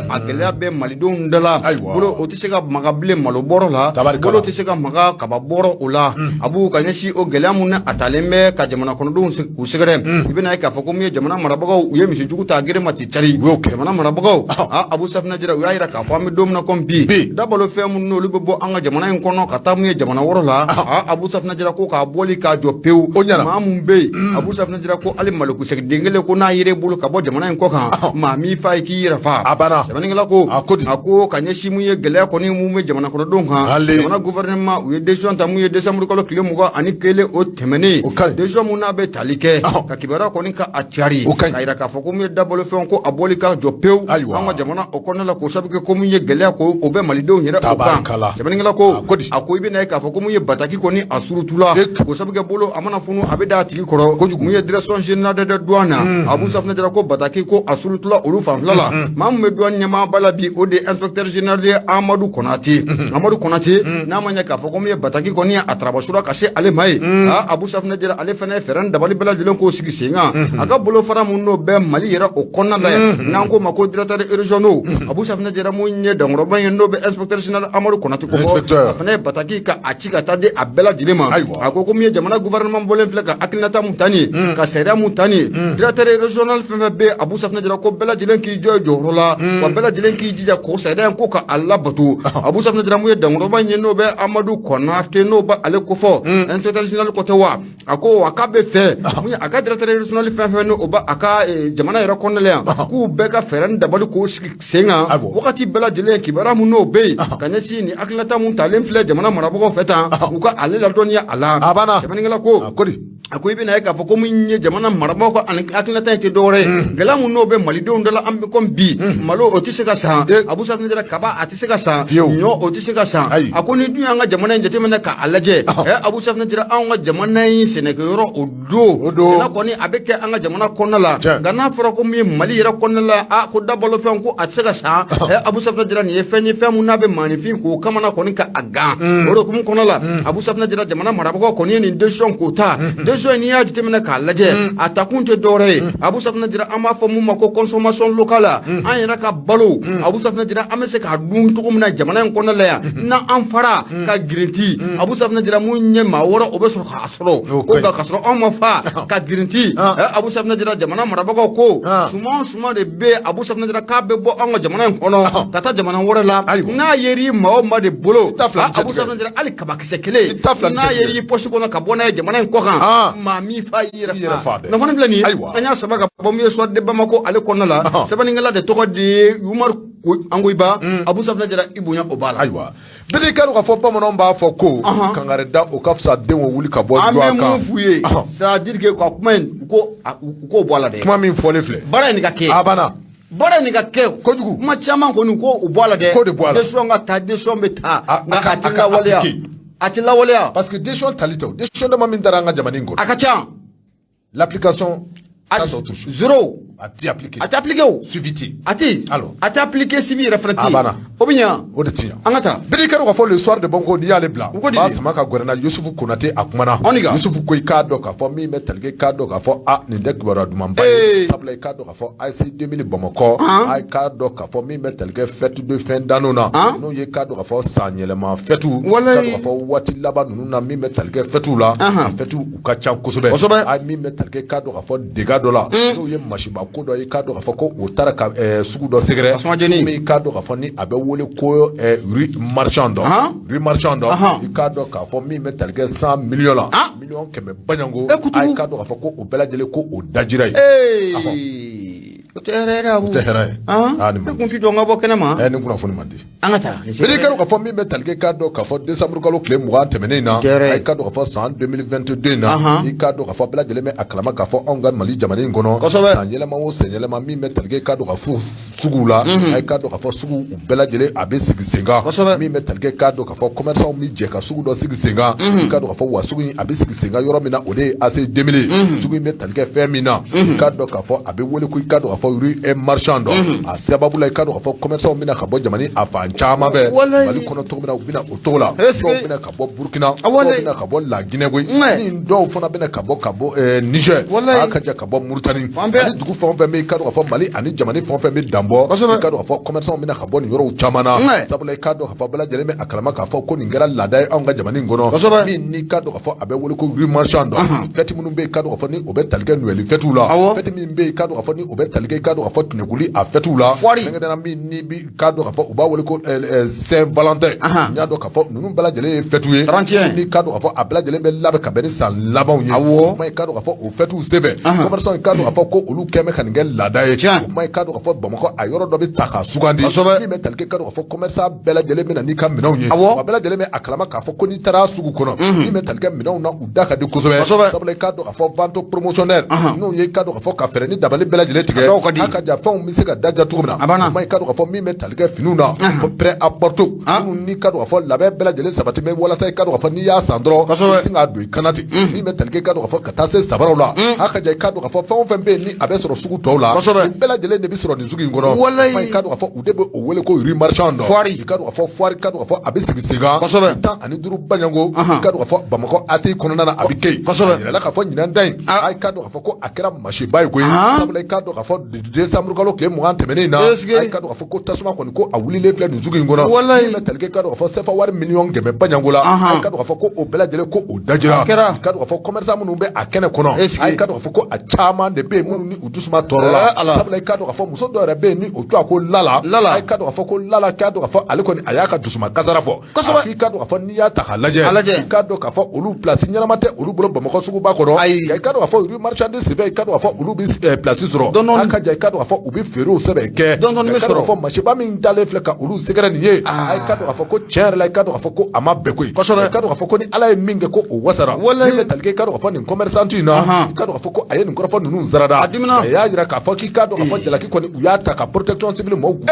S1: a gɛlɛya bɛ malidenw da la
S2: Ayiwa.
S1: bolo o tɛ se ka maga bilen malo bɔrɔ la
S2: Tabarikala.
S1: bolo tɛ se ka maga kaba bɔrɔ o la a b'u ka ɲɛsin o gɛlɛya mun na a talen bɛ ka jamana kɔnɔdenw k'u sɛgɛrɛ i bɛna ye k'a fɔ ko mun ye jamana marabagaw u ye misijugu ta gere ma ti cari
S2: U y'o kɛ.
S1: jamana marabagaw a Abu Safinɛ Jara u y'a yira k'a fɔ an bɛ don min na komi bi
S2: Bi.
S1: dabalo fɛn minnu n'olu bɛ bɔ an ka jamana in kɔnɔ ka taa mun ye jamana wɛrɛ la a Abu Safinɛ Jara ko k'a bɔli k'a jɔ pewu
S2: O ɲɛna.
S1: maa mun bɛ yen Abu Safinɛ Jara ko hali malokisɛ den kelen ko n'a yer'e bolo ka bɔ jamana in kɔ kan maa m'i fa ye k'i yɛrɛ fa
S2: A banna.
S1: sɛbɛnnikɛla ko
S2: A ko di?
S1: a ko ka ɲɛsin mun ye gɛlɛya kɔni mun bɛ jamana kɔnɔdenw kan
S2: Ale.
S1: jamana gouvernement u ye décision ta mun ye décembre kalo tile 21 o tɛmɛnen
S2: O ka ɲi.
S1: décision mun n'a bɛ tali kɛ
S2: Ɔhɔn.
S1: ka kibaruya kɔni ka a cari
S2: O ka ɲi.
S1: ka yira k'a fɔ ko mun ye dabalofɛnw ko a bɔli ka jɔ pewu
S2: Ayiwa.
S1: an ka jamana o kɔnɔna la k'o sabu kɛ ko mun ye gɛlɛya ko o bɛ malidenw yɛrɛ o kan
S2: Tabarikala.
S1: sɛbɛnnikɛla ko
S2: A ko di?
S1: a ko i bɛna ye k'a fɔ ko mun ye bataki kɔni a surutula
S2: E.
S1: k'o sabu kɛ bolo a mana funu a bɛ da a tigi kɔrɔ
S2: Kojugu.
S1: mun ye direction générale des douanes Abu Safinɛ Jara ko bataki ko a surutula olu fanfila la maa mun bɛ douane ɲɛmaaba la bi o de ye inspecteur général ye Amadu Konate Amadu Konate n'a ma ɲɛ k'a fɔ ko mun ye bataki kɔni a tarabasura ka se ale ma ye aa Abu Safinɛ Jara ale fana ye fɛɛrɛ ni dabali bɛɛ lajɛlen k'o sigi sen kan a ka bolofara mun n'o bɛ Mali yɛrɛ o kɔnɔna la yan n'an k'o ma ko directeur régionaux Abu Safinɛ Jara mun ye dankɔrɔba ye n'o bɛ inspecteur général Amadu Konate ko fɔ
S2: Inspecteur.
S1: a fana ye bataki ka a ci ka taa di a bɛɛ lajɛlen ma
S2: Ayiwa.
S1: a ko ko min ye jamana gouvernement bɔlen filɛ ka hakilinata mun ta nin ye ka sariya mun ta nin ye directeur régional fɛn fɛn bɛ Abu Safinɛ Jara ko bɛɛ lajɛlen k'i jɔ i jɔyɔrɔ la wa bɛɛ lajɛlen k'i jija k'o sariya in ko ka a labato Abu Safinɛ Jara mun ye dankɔrɔba in ye n'o bɛ Amadu Konate n'o bɛ ale kofɔ inspecteur général ko tɛ wa a ko wa k'a bɛ fɛ mun ye a ka directeur régional fɛn fɛn n'o bɛ a ka jamana yɛrɛ kɔnɔna la yan k'u bɛɛ ka fɛɛrɛ ni dabali k'o sigi sen kan
S2: Ah bon?
S1: wagati bɛɛ lajɛlen kibaruya mun n'o bɛ yen ka ɲɛsin nin hakilinata mun talen filɛ jamana marabagaw fɛ tan u ka ale ladɔnniya a la
S2: A banna.
S1: sɛbɛnnikɛla ko
S2: A ko di?
S1: a ko i bɛna ye k'a fɔ ko min ye jamana marabagaw ka ani hakilinata in tɛ dɔwɛrɛ ye gɛlɛya mun n'o bɛ malidenw da la an bɛ komi bi malo o tɛ se ka san
S2: Eh.
S1: Abu Safinɛ Jara kaba a tɛ se ka san
S2: Fiyewu.
S1: ɲɔ o tɛ se ka san
S2: Ayi.
S1: a ko ni dun y'an ka jamana in jateminɛ k'a lajɛ Abu Safinɛ Jara anw ka jamana in sɛnɛkɛyɔrɔ o don
S2: O don.
S1: sɛnɛ kɔni a bɛ kɛ an ka jamana kɔnɔna la
S2: Tiɲɛ.
S1: nka n'a fɔra ko min ye Mali yɛrɛ kɔnɔna la a ko dabalofɛn ko a tɛ se ka san Abu Safinɛ Jara nin ye fɛn ye fɛn mun n'a bɛ maaninfin k'o kamana kɔni ka a gan o de hukumu kɔnɔ la Abu Safinɛ Jara jamana marabagaw kɔni ye nin décision k'o ta décision in n'i y'a jateminɛ k'a lajɛ a takun tɛ dɔwɛrɛ ye Abu Safinɛ Jara an b'a fɔ mun ma ko consommation locale an yɛrɛ ka balo Abu Safinɛ Jara an bɛ se k'a dun cogo min na jamana in kɔnɔna la yan n'an fara ka girinti Abu Safinɛ Jara mun ye maa wɔɔrɔ o bɛ sɔrɔ k'a sɔrɔ
S2: O
S1: ko
S2: ka ɲi.
S1: nka k'a sɔrɔ anw ma fa ka girinti Abu Safinɛ Jara jamana marabagaw ko suman suman de bɛ Abu Safinɛ Jara k'a bɛ bɔ anw ka jamana in kɔnɔ ka taa jamana wɛrɛ la
S2: Ayiwa.
S1: n'a yer'i maa o maa de bolo
S2: I ta fila ni
S1: Abu
S2: cɛtigɛ.
S1: Safinɛ Jara hali kabakisɛ kelen
S2: I ta fila ni
S1: n'a
S2: cɛtigɛ.
S1: yer'i poche kɔnɔ ka bɔ n'a ye jamana in kɔ kan maa min fa i
S2: I yɛrɛ
S1: yɛrɛ
S2: fa
S1: fa
S2: dɛ.
S1: kunnafoni filɛ nin ye
S2: Ayiwa.
S1: an y'a sama ka bɔ min ye Soir de Bamako ale kɔnɔna la sɛbɛnnikɛla de tɔgɔ de ye Umaru Angoyiba Abu Safinɛ Jara i bonya o b'a la.
S2: Ayiwa, bɛɛ i k'a dɔn k'a fɔ bamananw b'a fɔ ko kangari da o ka fisa den o wuli ka bɔ
S1: an
S2: jɔ
S1: bɛ
S2: a
S1: mun
S2: kan.
S1: f'u ye, c'est à dire que ka kuma in, u k'o bɔ a la dɛ.
S2: Kuma min fɔlen filɛ.
S1: Baara in ka kɛ.
S2: A banna.
S1: Baara in ka kɛ.
S2: Kojugu.
S1: Kuma caman kɔni ko o bɔ a la dɛ.
S2: K'o de bɔ a la.
S1: Décision ka ta, décision bɛ ta, nka a tɛ
S2: a ka
S1: lawaleya.
S2: appliquer.
S1: A tɛ lawaleya.
S2: Parce que décision tali tɛ o, décision dama min taara an ka jamana in kɔnɔ,
S1: A ka ca.
S2: l'application,
S1: A
S2: ça c'est autre chose.
S1: Zéro.
S2: A ti appliquer.
S1: A tɛ appliquer o.
S2: Suivi tɛ yen.
S1: A tɛ.
S2: Alors.
S1: A tɛ appliquer, suivi yɛrɛ fana tɛ
S2: A banna.
S1: yen. O bɛ ɲa.
S2: O de ti ɲa.
S1: An ka taa.
S2: Bɛɛ i k'a dɔn k'a fɔ Le Soir de Bamako, n'i y'ale bila
S1: U ko di
S2: n b'a
S1: de?
S2: sama ka gɛrɛ n na. Yusufu Konate, a kumana.
S1: Ɔn ni ka.
S2: Yusufu ko i k'a dɔn k'a fɔ min bɛ tali kɛ, i k'a dɔn k'a fɔ a nin tɛ kibaruya dumanba
S1: Ee.
S2: ye, sabula i k'a dɔn k'a fɔ ASC 2000 Bamakɔ, a k'a dɔn k'a fɔ min bɛ tali kɛ fête de fin d'année na, n'o ye k'a dɔn k'a fɔ san yɛlɛma fête,
S1: Walayi.
S2: k'a dɔn k'a fɔ waati laban ninnu na, min bɛ tali kɛ fête la, a fête u ka ca kosɛbɛ. A min bɛ tali kɛ, k'a dɔn k'a fɔ dégâts dɔ la, n'o ye masiba ko dɔ ye, k'a dɔn k'a fɔ ko o taara ka sugu dɔ sɛgɛrɛ.
S1: Tasuma jeni.
S2: Sugu min k'a dɔn k'a fɔ ni a bɛ wele ko rue marchand dɔ, rue marchand dɔ, i k'a dɔn k'a fɔ min bɛ tali kɛ 100 millions la, 100 millions baɲango.
S1: Eh, kutubu.
S2: A k'a dɔn k'a fɔ ko o bɛɛ lajɛlen ko o dajira ye.
S1: Ee, o tɛ hɛrɛ ye dɛ, Abu.
S2: O tɛ hɛrɛ ye. Ah, nin
S1: Ne
S2: man
S1: kun t'i jɔ n ka bɔ kɛnɛ ma.
S2: di, nin kunnafoni man di.
S1: An ka taa.
S2: Bɛɛ k'a dɔn k'a fɔ min bɛ tali kɛ, k'a dɔn k'a fɔ décembre kalo tile 20 tɛmɛnen in na,
S1: Tɛ hɛrɛ ye.
S2: a k'a dɔn k'a fɔ san 2022 in na, i k'a dɔn k'a fɔ bɛɛ lajɛlen bɛ a kalama k'a fɔ anw ka Mali jamana in kɔnɔ, san yɛlɛma o san yɛlɛma, min bɛ tali kɛ, k'a dɔn k'a fɔ suguw la, a k'a dɔn k'a fɔ sugu u bɛɛ lajɛlen a bɛ sigi sen kan. Min bɛ tali kɛ, k'a dɔn k'a fɔ commerçant bɛ jɛ ka sugu dɔ sigi sen kan. I k'a dɔn k'a fɔ wa sugu in a bɛ sigi sen kan yɔrɔ min na, o de ye AC 2000 ye. Sugu in bɛ tali kɛ fɛn min na, i k'a dɔn k'a fɔ a bɛ wele ko i k'a dɔn k'a fɔ rue marchand dɔ. A sababu la, i k'a dɔn k'a fɔ commerçant bɛna ka bɔ jamana a fan caman fɛ. Mali kɔnɔ cogo min na, u bɛna o cogo la. Dɔw bɛna ka bɔ Burukina, dɔw bɛna ka bɔ Laginɛ koyi, ni dɔw fana bɛna ka bɔ Niger, a ka ja ka bɔ Mauritanie, ani dugu fɛn o fɛn bɛ yen, i k'a dɔn k'a fɔ Mali ani jamana fɛn o fɛn bɛ dan bɔ, i k'a dɔn k'a fɔ commerçant bɛna ka bɔ nin yɔrɔw caman na, sabula i k'a dɔn k'a fɔ bɛɛ lajɛlen bɛ a kalama k'a fɔ ko nin kɛra laada ye anw ka jamana in kɔnɔ, min n'i k'a dɔn k'a fɔ a bɛ wele ko rue marchand dɔ. Fête minnu bɛ yen, i k'a dɔn k'a fɔ ni o bɛ tali kɛ Noël fête la, fête min bɛ yen, i k'a dɔn k'a fɔ ni o bɛ tali kɛ, i k'a dɔn k'a fɔ tinɛkuli a fête la, kɛrɛnkɛrɛnnenya min ni bi k'a dɔn k'a fɔ u b'a wele ko Saint Valentin, n y'a dɔn k'a fɔ ninnu bɛɛ lajɛlen ye fête ye, n'i k'a dɔn k'a fɔ a bɛɛ lajɛlen bɛ labɛn ka bɛn ni san labanw ye. O kuma, i k'a dɔn k'a fɔ o fête senfɛ, commerçant, i k'a dɔn k'a fɔ ko olu kɛn bɛ ka nin kɛ laada ye. O kuma, i k'a dɔn k'a fɔ Bamakɔ a yɔrɔ dɔ bɛ ta k'a sugandi, min bɛ tali kɛ, k'a dɔn k'a fɔ commerçant bɛɛ lajɛlen bɛ na n'i ka minɛnw ye. Wa bɛɛ lajɛlen bɛ a kalama k'a fɔ ko n'i taara sugu kɔnɔ, min bɛ tali kɛ minɛnw na, u da ka di kosɛbɛ, sabula i k'a dɔn k'a fɔ vente promotionnelle, n'o ye i k'a dɔn k'a fɔ ka fɛɛrɛ ni dabali bɛɛ lajɛlen tigɛ, a ka ja fɛnw bɛ se ka daja cogo min na. O kuma, i k'a dɔn k'a fɔ min bɛ tali kɛ finiw na, ko prêt à porter minnu, n'i k'a dɔn k'a fɔ labɛn bɛɛ lajɛlen sabati bɛ walasa i k'a dɔn k'a fɔ n'i y'a san dɔrɔn, i bɛ sin k'a don i kan na ten. Min bɛ tali kɛ, i k'a dɔn k'a fɔ ka taa se sabaraw la, a ka ja i k'a dɔn k'a fɔ fɛn o fɛn bɛ yen ni a bɛ sɔrɔ sugu tɔw la, bɛɛ lajɛlen de bɛ sɔrɔ nin sugu in kɔnɔ. I k'a dɔn k'a fɔ u de bɛ o wele ko rue marchand dɔ. I k'a dɔn k'a fɔ foire, i k'a dɔn k'a fɔ a bɛ sigi sen kan 15 baɲango, i k'a dɔn k'a fɔ Bamakɔ ACI kɔnɔna na a bɛ kɛ yen. A yirala k'a fɔ ɲinan ta in, i k'a dɔn k'a fɔ ko a kɛra masiba ye koyi, sabula i k'a dɔn k'a fɔ décembre kalo tile 20 tɛmɛnen in na, i k'a dɔn k'a fɔ ko tasuma kɔni ko a wulilen filɛ nin sugu in kɔnɔ, min bɛ tali kɛ, i k'a dɔn k'a fɔ CFA wari 100 miliyɔn baɲango la, i k'a dɔn k'a fɔ ko o bɛɛ lajɛlen ko o dajira. I k'a dɔn k'a fɔ commerçant minnu bɛ a kɛnɛ kɔnɔ, i k'a dɔn k'a fɔ ko a caman de bɛ yen minnu ni u dusuma tɔɔrɔ la, sabula i k'a dɔn k'a fɔ muso dɔ yɛrɛ bɛ yen ni o tɔgɔ ko Lala, i k'a dɔn k'a fɔ ko Lala, k'a dɔn k'a fɔ ale kɔni a y'a ka dusuma kasara fɔ. I k'a dɔn k'a fɔ n'i y'a ta k'a lajɛ, i k'a dɔn k'a fɔ olu place ɲɛnama tɛ olu bolo Bamakɔ suguba kɔnɔ. I k'a dɔn k'a fɔ rue marchande senfɛ, i k'a dɔn k'a fɔ olu bɛ place sɔrɔ, a ka ja i k'a dɔn k'a fɔ u bɛ feerew sɛbɛn kɛ. I k'a dɔn k'a fɔ masiba min dalen filɛ ka olu sɛgɛrɛ nin ye, i k'a dɔn k'a fɔ ko tiɲɛ yɛrɛ la, i k'a dɔn k'a fɔ ko a ma bɛn koyi. I k'a dɔn k'a fɔ ko ni Ala ye min kɛ ko o wasara. Min bɛ tali kɛ, i k'a dɔn k'a fɔ nin commerçant in na, i k'a dɔn k'a fɔ ko a ye nin kɔrɔfɔ ninnu sarada. A y'a jira k'a fɔ k'i k'a dɔn k'a fɔ jalaki kɔni u y'a ta ka protection civile maaw kun,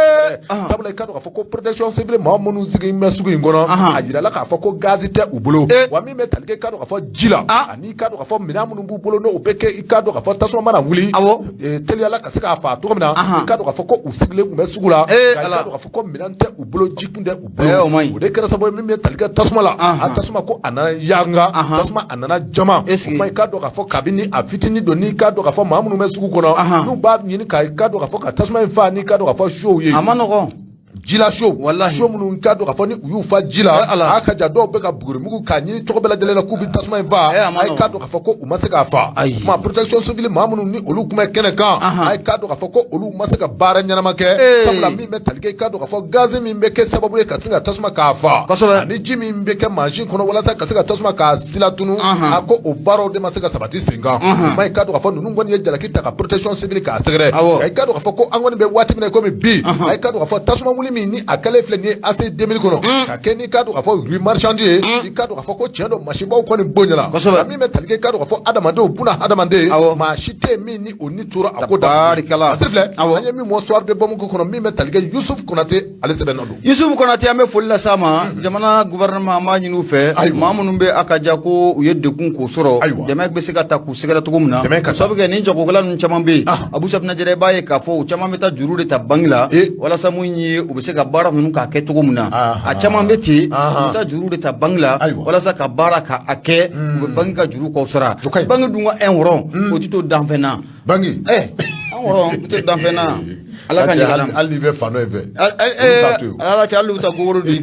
S2: sabula i k'a dɔn k'a fɔ ko protection civile maa minnu sigi bɛ sugu in kɔnɔ, a jirala k'a fɔ ko gazi tɛ u bolo. Wa min bɛ tali kɛ, i k'a dɔn k'a fɔ ji la, ani i k'a dɔn k'a fɔ minɛn minnu b'u bolo n'o bɛ kɛ, i k'a dɔn k'a fɔ tasuma mana wuli teliyala ka se k'a faa cogo min na, i k'a dɔn k'a fɔ ko u sigilen tun bɛ sugu la, i k'a dɔn k'a fɔ ko minɛn tɛ u bolo, ji kun tɛ u bolo. O de kɛra sababu ye min bɛ tali kɛ tasuma la, a tasuma ko a nana yanga, tasuma a nana jama. O kuma, i k'a dɔn k'a fɔ kabini a fitinin don, n'i k'a dɔn k'a fɔ maa minnu bɛ sugu kɔnɔ, n'u b'a ɲini ka i k'a dɔn k'a fɔ ka tasuma in faa, n'i k'a dɔn k'a fɔ sow ye.
S1: A ma nɔgɔn.
S2: Jila so
S1: Walahi.
S2: So minnu k'a dɔn k'a fɔ ni u y'u fa ji la,
S1: Eh, Ala.
S2: a ka ja dɔw bɛ ka bugurimugu k'a ɲini cogo bɛɛ lajɛlen na k'u bɛ tasuma in fa.
S1: Eh, a ma
S2: A ye
S1: nɔgɔn.
S2: k'a dɔn k'a fɔ ko u ma se k'a fa.
S1: Ayi.
S2: Kuma protection civile maa minnu ni olu tun bɛ kɛnɛ kan, a ye k'a dɔn k'a fɔ ko olu ma se ka baara ɲɛnama kɛ,
S1: Eh.
S2: sabula min bɛ tali kɛ, i k'a dɔn k'a fɔ gazi min bɛ kɛ sababu ye ka se ka tasuma k'a fa, ani ji min bɛ kɛ mansin kɔnɔ walasa ka se ka tasuma k'a sila tunu, a ko o baaraw de ma se ka sabati sen kan. O ma, i k'a dɔn k'a fɔ ninnu kɔni ye jalaki ta ka protection civile k'a sɛgɛrɛ. Nka i k'a dɔn k'a fɔ ko an kɔni bɛ waati min na i komi bi, a ye k'a dɔn k'a fɔ tasuma wuli min ni a kɛlen filɛ nin ye AC 2000 kɔnɔ, ka kɛ ni k'a dɔn k'a fɔ rue marchande ye, i k'a dɔn k'a fɔ ko tiɲɛ don, masibaw kɔni bonyana. Nka min bɛ tali kɛ, i k'a dɔn k'a fɔ adamadenw, buna hadamaden, maa si tɛ yen min ni o ni tora a ko da.
S1: Tabarikala.
S2: A filɛ, an ye min mɔ Soir de Bamako kɔnɔ, min bɛ tali kɛ Yusuf Konate, ale sɛbɛn nɔ don.
S1: Yusuf Konate, an bɛ foli las'a ma. Jamana gouvernement, an b'a ɲini u fɛ, maa minnu bɛ a ka ja ko u ye degun k'o sɔrɔ, dɛmɛ bɛ se ka ta k'u sɛgɛrɛ cogo min na.
S2: Dɛmɛ ka ta.
S1: Sabu kɛ nin jagokɛla ninnu caman bɛ yen, Abu Safinɛ Jara, i b'a ye k'a fɔ u caman bɛ taa juru de ta banki la walasa mun ye u bɛ se ka baara ninnu k'a kɛ cogo min na. A caman bɛ ten, u bɛ taa juru de ta banki la walasa ka baara ka a kɛ, u bɛ banki ka juru kɔ sara.
S2: O ka ɲi.
S1: Banki dun ka 1 rond, o tɛ to danfɛn na.
S2: Banki.
S1: 1 rond o tɛ danfɛn na. Ala ka ɲɛ ka d'an ma.
S2: Hali n'i bɛ fan dɔ in fɛ, olu t'a to yen.
S1: Ala cɛ, hali u ta gogoro di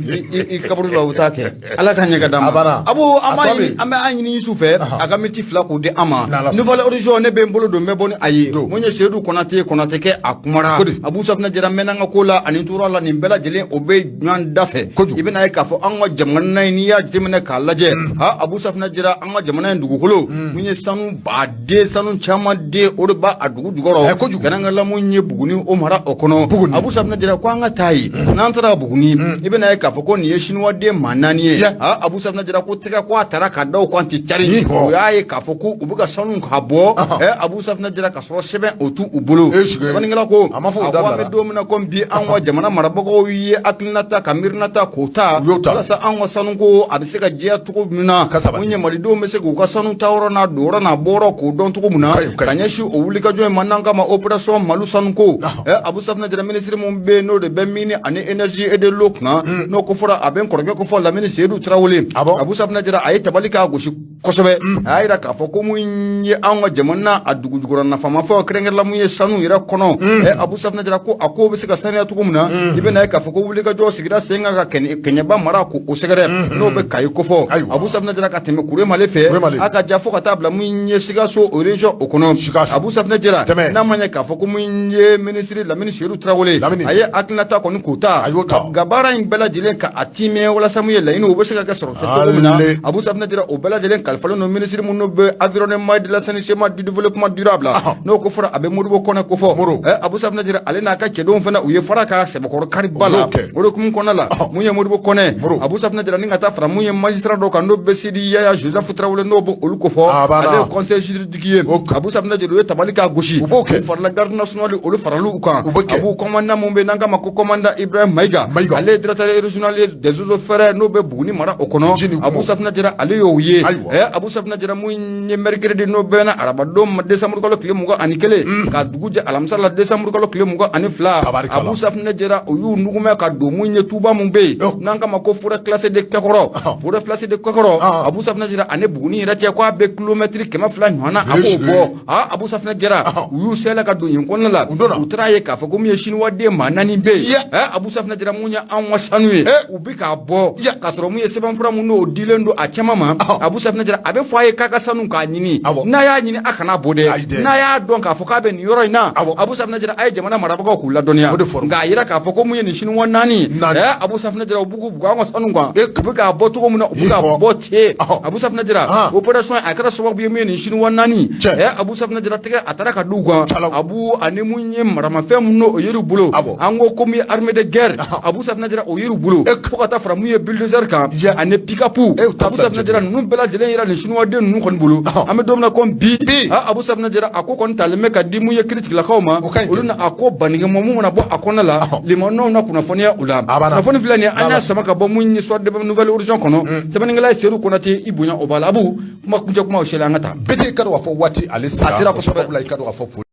S1: i kaburu la, u t'a kɛ. Ala ka ɲɛ ka d'an
S2: A
S1: ma.
S2: banna.
S1: Abu, an b'a
S2: A tɔ
S1: ɲini
S2: bɛ yen.
S1: an bɛ an ɲini Yusu fɛ, a ka miniti 2 k'o di an ma.
S2: N'Ala sɔnna.
S1: Nouvel Horizon, ne bɛ n bolo don, n bɛ bɔ ni a ye.
S2: Don.
S1: Mun ye Seyidu Konate, Konate kɛ a kumara.
S2: Kodi.
S1: Abu Safinɛ Jara mɛnna an ka ko la ani tora la, nin bɛɛ lajɛlen o bɛ ɲɔgɔn da fɛ.
S2: Kojugu.
S1: I bɛna ye k'a fɔ an ka jamana in, n'i y'a jateminɛ k'a lajɛ, ha, Abu Safinɛ Jara, an ka jamana in dugukolo mun ye sanu baden, sanu caman den, o de b'a a dugu jukɔrɔ.
S2: Eh, kojugu.
S1: Kɛrɛnkɛrɛnla mun ye Buguni, o mara o kɔnɔ.
S2: Buguni.
S1: Abu Safinɛ Jara ko an ka taa yen. N'an taara Buguni, i bɛna ye k'a fɔ ko nin ye Siniwaden maa 4 ye. Ha, Abu Safinɛ Jara ko tɛgɛ ko a taara ka da o kan ten cari.
S2: Yihɔ.
S1: O y'a ye k'a fɔ ko u bɛ ka sanu k'a bɔ, Abu Safinɛ Jara, ka sɔrɔ sɛbɛn o t'u u bolo.
S2: Eh, sigi.
S1: Sɛbɛnnikɛla ko
S2: A ma fɔ o
S1: a ko an
S2: dabila.
S1: bɛ don min na komi bi, an ka jamana marabagaw ye hakilina ta ka miirina ta k'o ta
S2: U y'o ta.
S1: walasa an ka sanuko a bɛ se ka jɛya cogo min na,
S2: Ka sabati.
S1: mun ye malidenw bɛ se k'u ka sanu ta yɔrɔ n'a don yɔrɔ n'a bɔ yɔrɔ k'o dɔn cogo min na,
S2: Ka ɲi, ka ɲi.
S1: ka ɲɛsin o wulikajɔ in ma n'an kama opération Mali sanuko. Abu Safinɛ Jara, minisiri mun bɛ yen n'o de bɛ mine ani énergie et de l'eau kunna, n'o ko fɔra a bɛ n kɔrɔkɛ ko fɔ Lamini Seyidu Tarawele.
S2: Ah bon?
S1: Abu Safinɛ Jara, a ye tabali k'a gosi kosɛbɛ. A y'a yira k'a fɔ ko mun ye anw ka jamana a dugu jukɔrɔ nafamafɛnw, kɛrɛnkɛrɛnla mun ye sanu yɛrɛ kɔnɔ. Abu Safinɛ Jara ko a ko bɛ se ka sanuya cogo min na, i bɛna ye k'a fɔ ko wulikajɔ sigira sen kan ka Kɛɲɛba mara k'o sɛgɛrɛ, n'o bɛ Kayi kofɔ. Abu Safinɛ Jara, ka tɛmɛ Kuremale fɛ,
S2: Kuremale.
S1: a ka ja fo ka taa bila mun ye Sikaso o région o kɔnɔ.
S2: Sikaso.
S1: Abu Safinɛ Jara,
S2: Tɛmɛ.
S1: n'a ma ɲɛ k'a fɔ ko mun ye minisiri Lamini Seyidu Tarawele,
S2: Lamini.
S1: a ye hakilinata kɔni k'o ta
S2: A y'o ta.
S1: nka baara in bɛɛ lajɛlen ka a timɛ walasa mun ye laɲiniw o bɛ se ka kɛ sɔrɔ cogo min na.
S2: Ale.
S1: Abu Safinɛ Jara, o bɛɛ lajɛlen kalifalen don minisiri minnu bɛ environnement, de l'assainissement, du développement durable, n'o ko fɔra a bɛ Modibo Kɔnɛ ko fɔ.
S2: Moro.
S1: Abu Safinɛ Jara, ale n'a ka cɛdenw fana, u ye fara ka sɛbɛkɔrɔ kariba
S2: U
S1: la.
S2: y'o kɛ.
S1: O de hukumu kɔnɔna la, mun ye Modibo Kɔnɛ,
S2: Moro.
S1: Abu Safinɛ Jara, ni ka taa fara mun ye magistrat dɔw kan, n'o bɛ Sidi Yaya Joseph Tarawele, n'o bɛ olu ko fɔ,
S2: A banna.
S1: ale ye conseil juridique ye. Abu Safinɛ Jara, u ye tabali k'a gosi.
S2: U b'o kɛ.
S1: U farala garde nationale, olu faral'u kan.
S2: U b'o kɛ.
S1: Abu, commandant mun bɛ yen n'an k'a ma ko commandant Ibrahim Mayiga,
S2: Mayiga.
S1: ale ye directeur régional des eaux et forêts, n'o bɛ Buguni mara o kɔnɔ.
S2: Ji ni kungo.
S1: Abu Safinɛ Jara, ale y'o ye. Abu Safinɛ Jara, mun ye mercredi, n'o bɛnna arabadon ma, décembre kalo tile 21, ka dugu jɛ alamisa la, décembre kalo tile 22.
S2: Tabarikala.
S1: Abu Safinɛ Jara, o y'u nugumɛ ka don mun ye Tuba mun bɛ yen n'an k'a ma ko forêt classée de Kɛkɔrɔ, forêt classée de Kɛkɔrɔ. Abu Safinɛ Jara, ani Buguni yɛrɛ cɛ, k'a bɛ kilomɛtiri 200 ɲɔgɔn na, a b'o bɔ. Abu Safinɛ Jara, u y'u sɛlɛ ka don yen kɔnɔna la.
S2: U donna.
S1: U taara ye k'a fɔ ko mun ye Siniwaden maa 4 bɛ yen. Abu Safinɛ Jara, mun ye anw ka sanu ye, u bɛ k'a bɔ k'a sɔrɔ mun ye sɛbɛnfura mun n'o dilen don a caman ma. Abu Safinɛ Jara, a bɛ fɔ a ye k'a ka sanu k'a ɲini, n'a y'a ɲini a kana bɔ dɛ.
S2: Ayi dɛ.
S1: N'a y'a dɔn k'a fɔ k'a bɛ nin yɔrɔ in na, Abu Safinɛ Jara, a ye jamana marabagaw k'u ladɔnniya.
S2: O de fɔra.
S1: Nka a yira k'a fɔ ko mun ye nin Siniwa 4,
S2: 4.
S1: Abu Safinɛ Jara, u b'u k'u bugu an ka sanu kan, u bɛ k'a bɔ cogo min na, u bɛ k'a bɔ ten. Abu Safinɛ Jara, opération a kɛra sababu ye mun ye nin Siniwa 4,
S2: Cɛ.
S1: Abu Safinɛ Jara, tɛgɛ a taara ka d'u kan.
S2: Calaw.
S1: Abu, ani mun ye maramafɛn mun n'o yer'u bolo, an ko ko mun ye armée de guerre, Abu Safinɛ Jara, o yer'u bolo, fo ka taa fara mun ye bulldozer kan ani pick-up.
S2: U ta
S1: Abu
S2: bila
S1: Safinɛ Jara, ninnu bɛɛ lajɛlen yera nin Siniwaden ninnu kɔni bolo. An bɛ don min na komi bi, Abu Safinɛ Jara, a ko kɔni talen bɛ ka di mun ye kiritigilakaw ma,
S2: O ka ɲi
S1: olu
S2: dɛ.
S1: na a ko bannikɛ mɔ mun mana bɔ a kɔnɔna la, limanaw na kunnafoniya u la.
S2: A banna.
S1: Kunnafoni filɛ nin ye, an
S2: N'Ala
S1: y'a sama ka bɔ mun ye Soir de Nouvel Horizon kɔnɔ. Sɛbɛnnikɛla ye Seyidu Konate, i bonya o b'a la. Abu, kuma kuncɛ kuma o seli, an ka taa.
S2: Bɛɛ i ka dɔn k'a fɔ waati ale sera.
S1: A sera kosɛbɛ.
S2: O sababu la, i ka dɔn k'a fɔ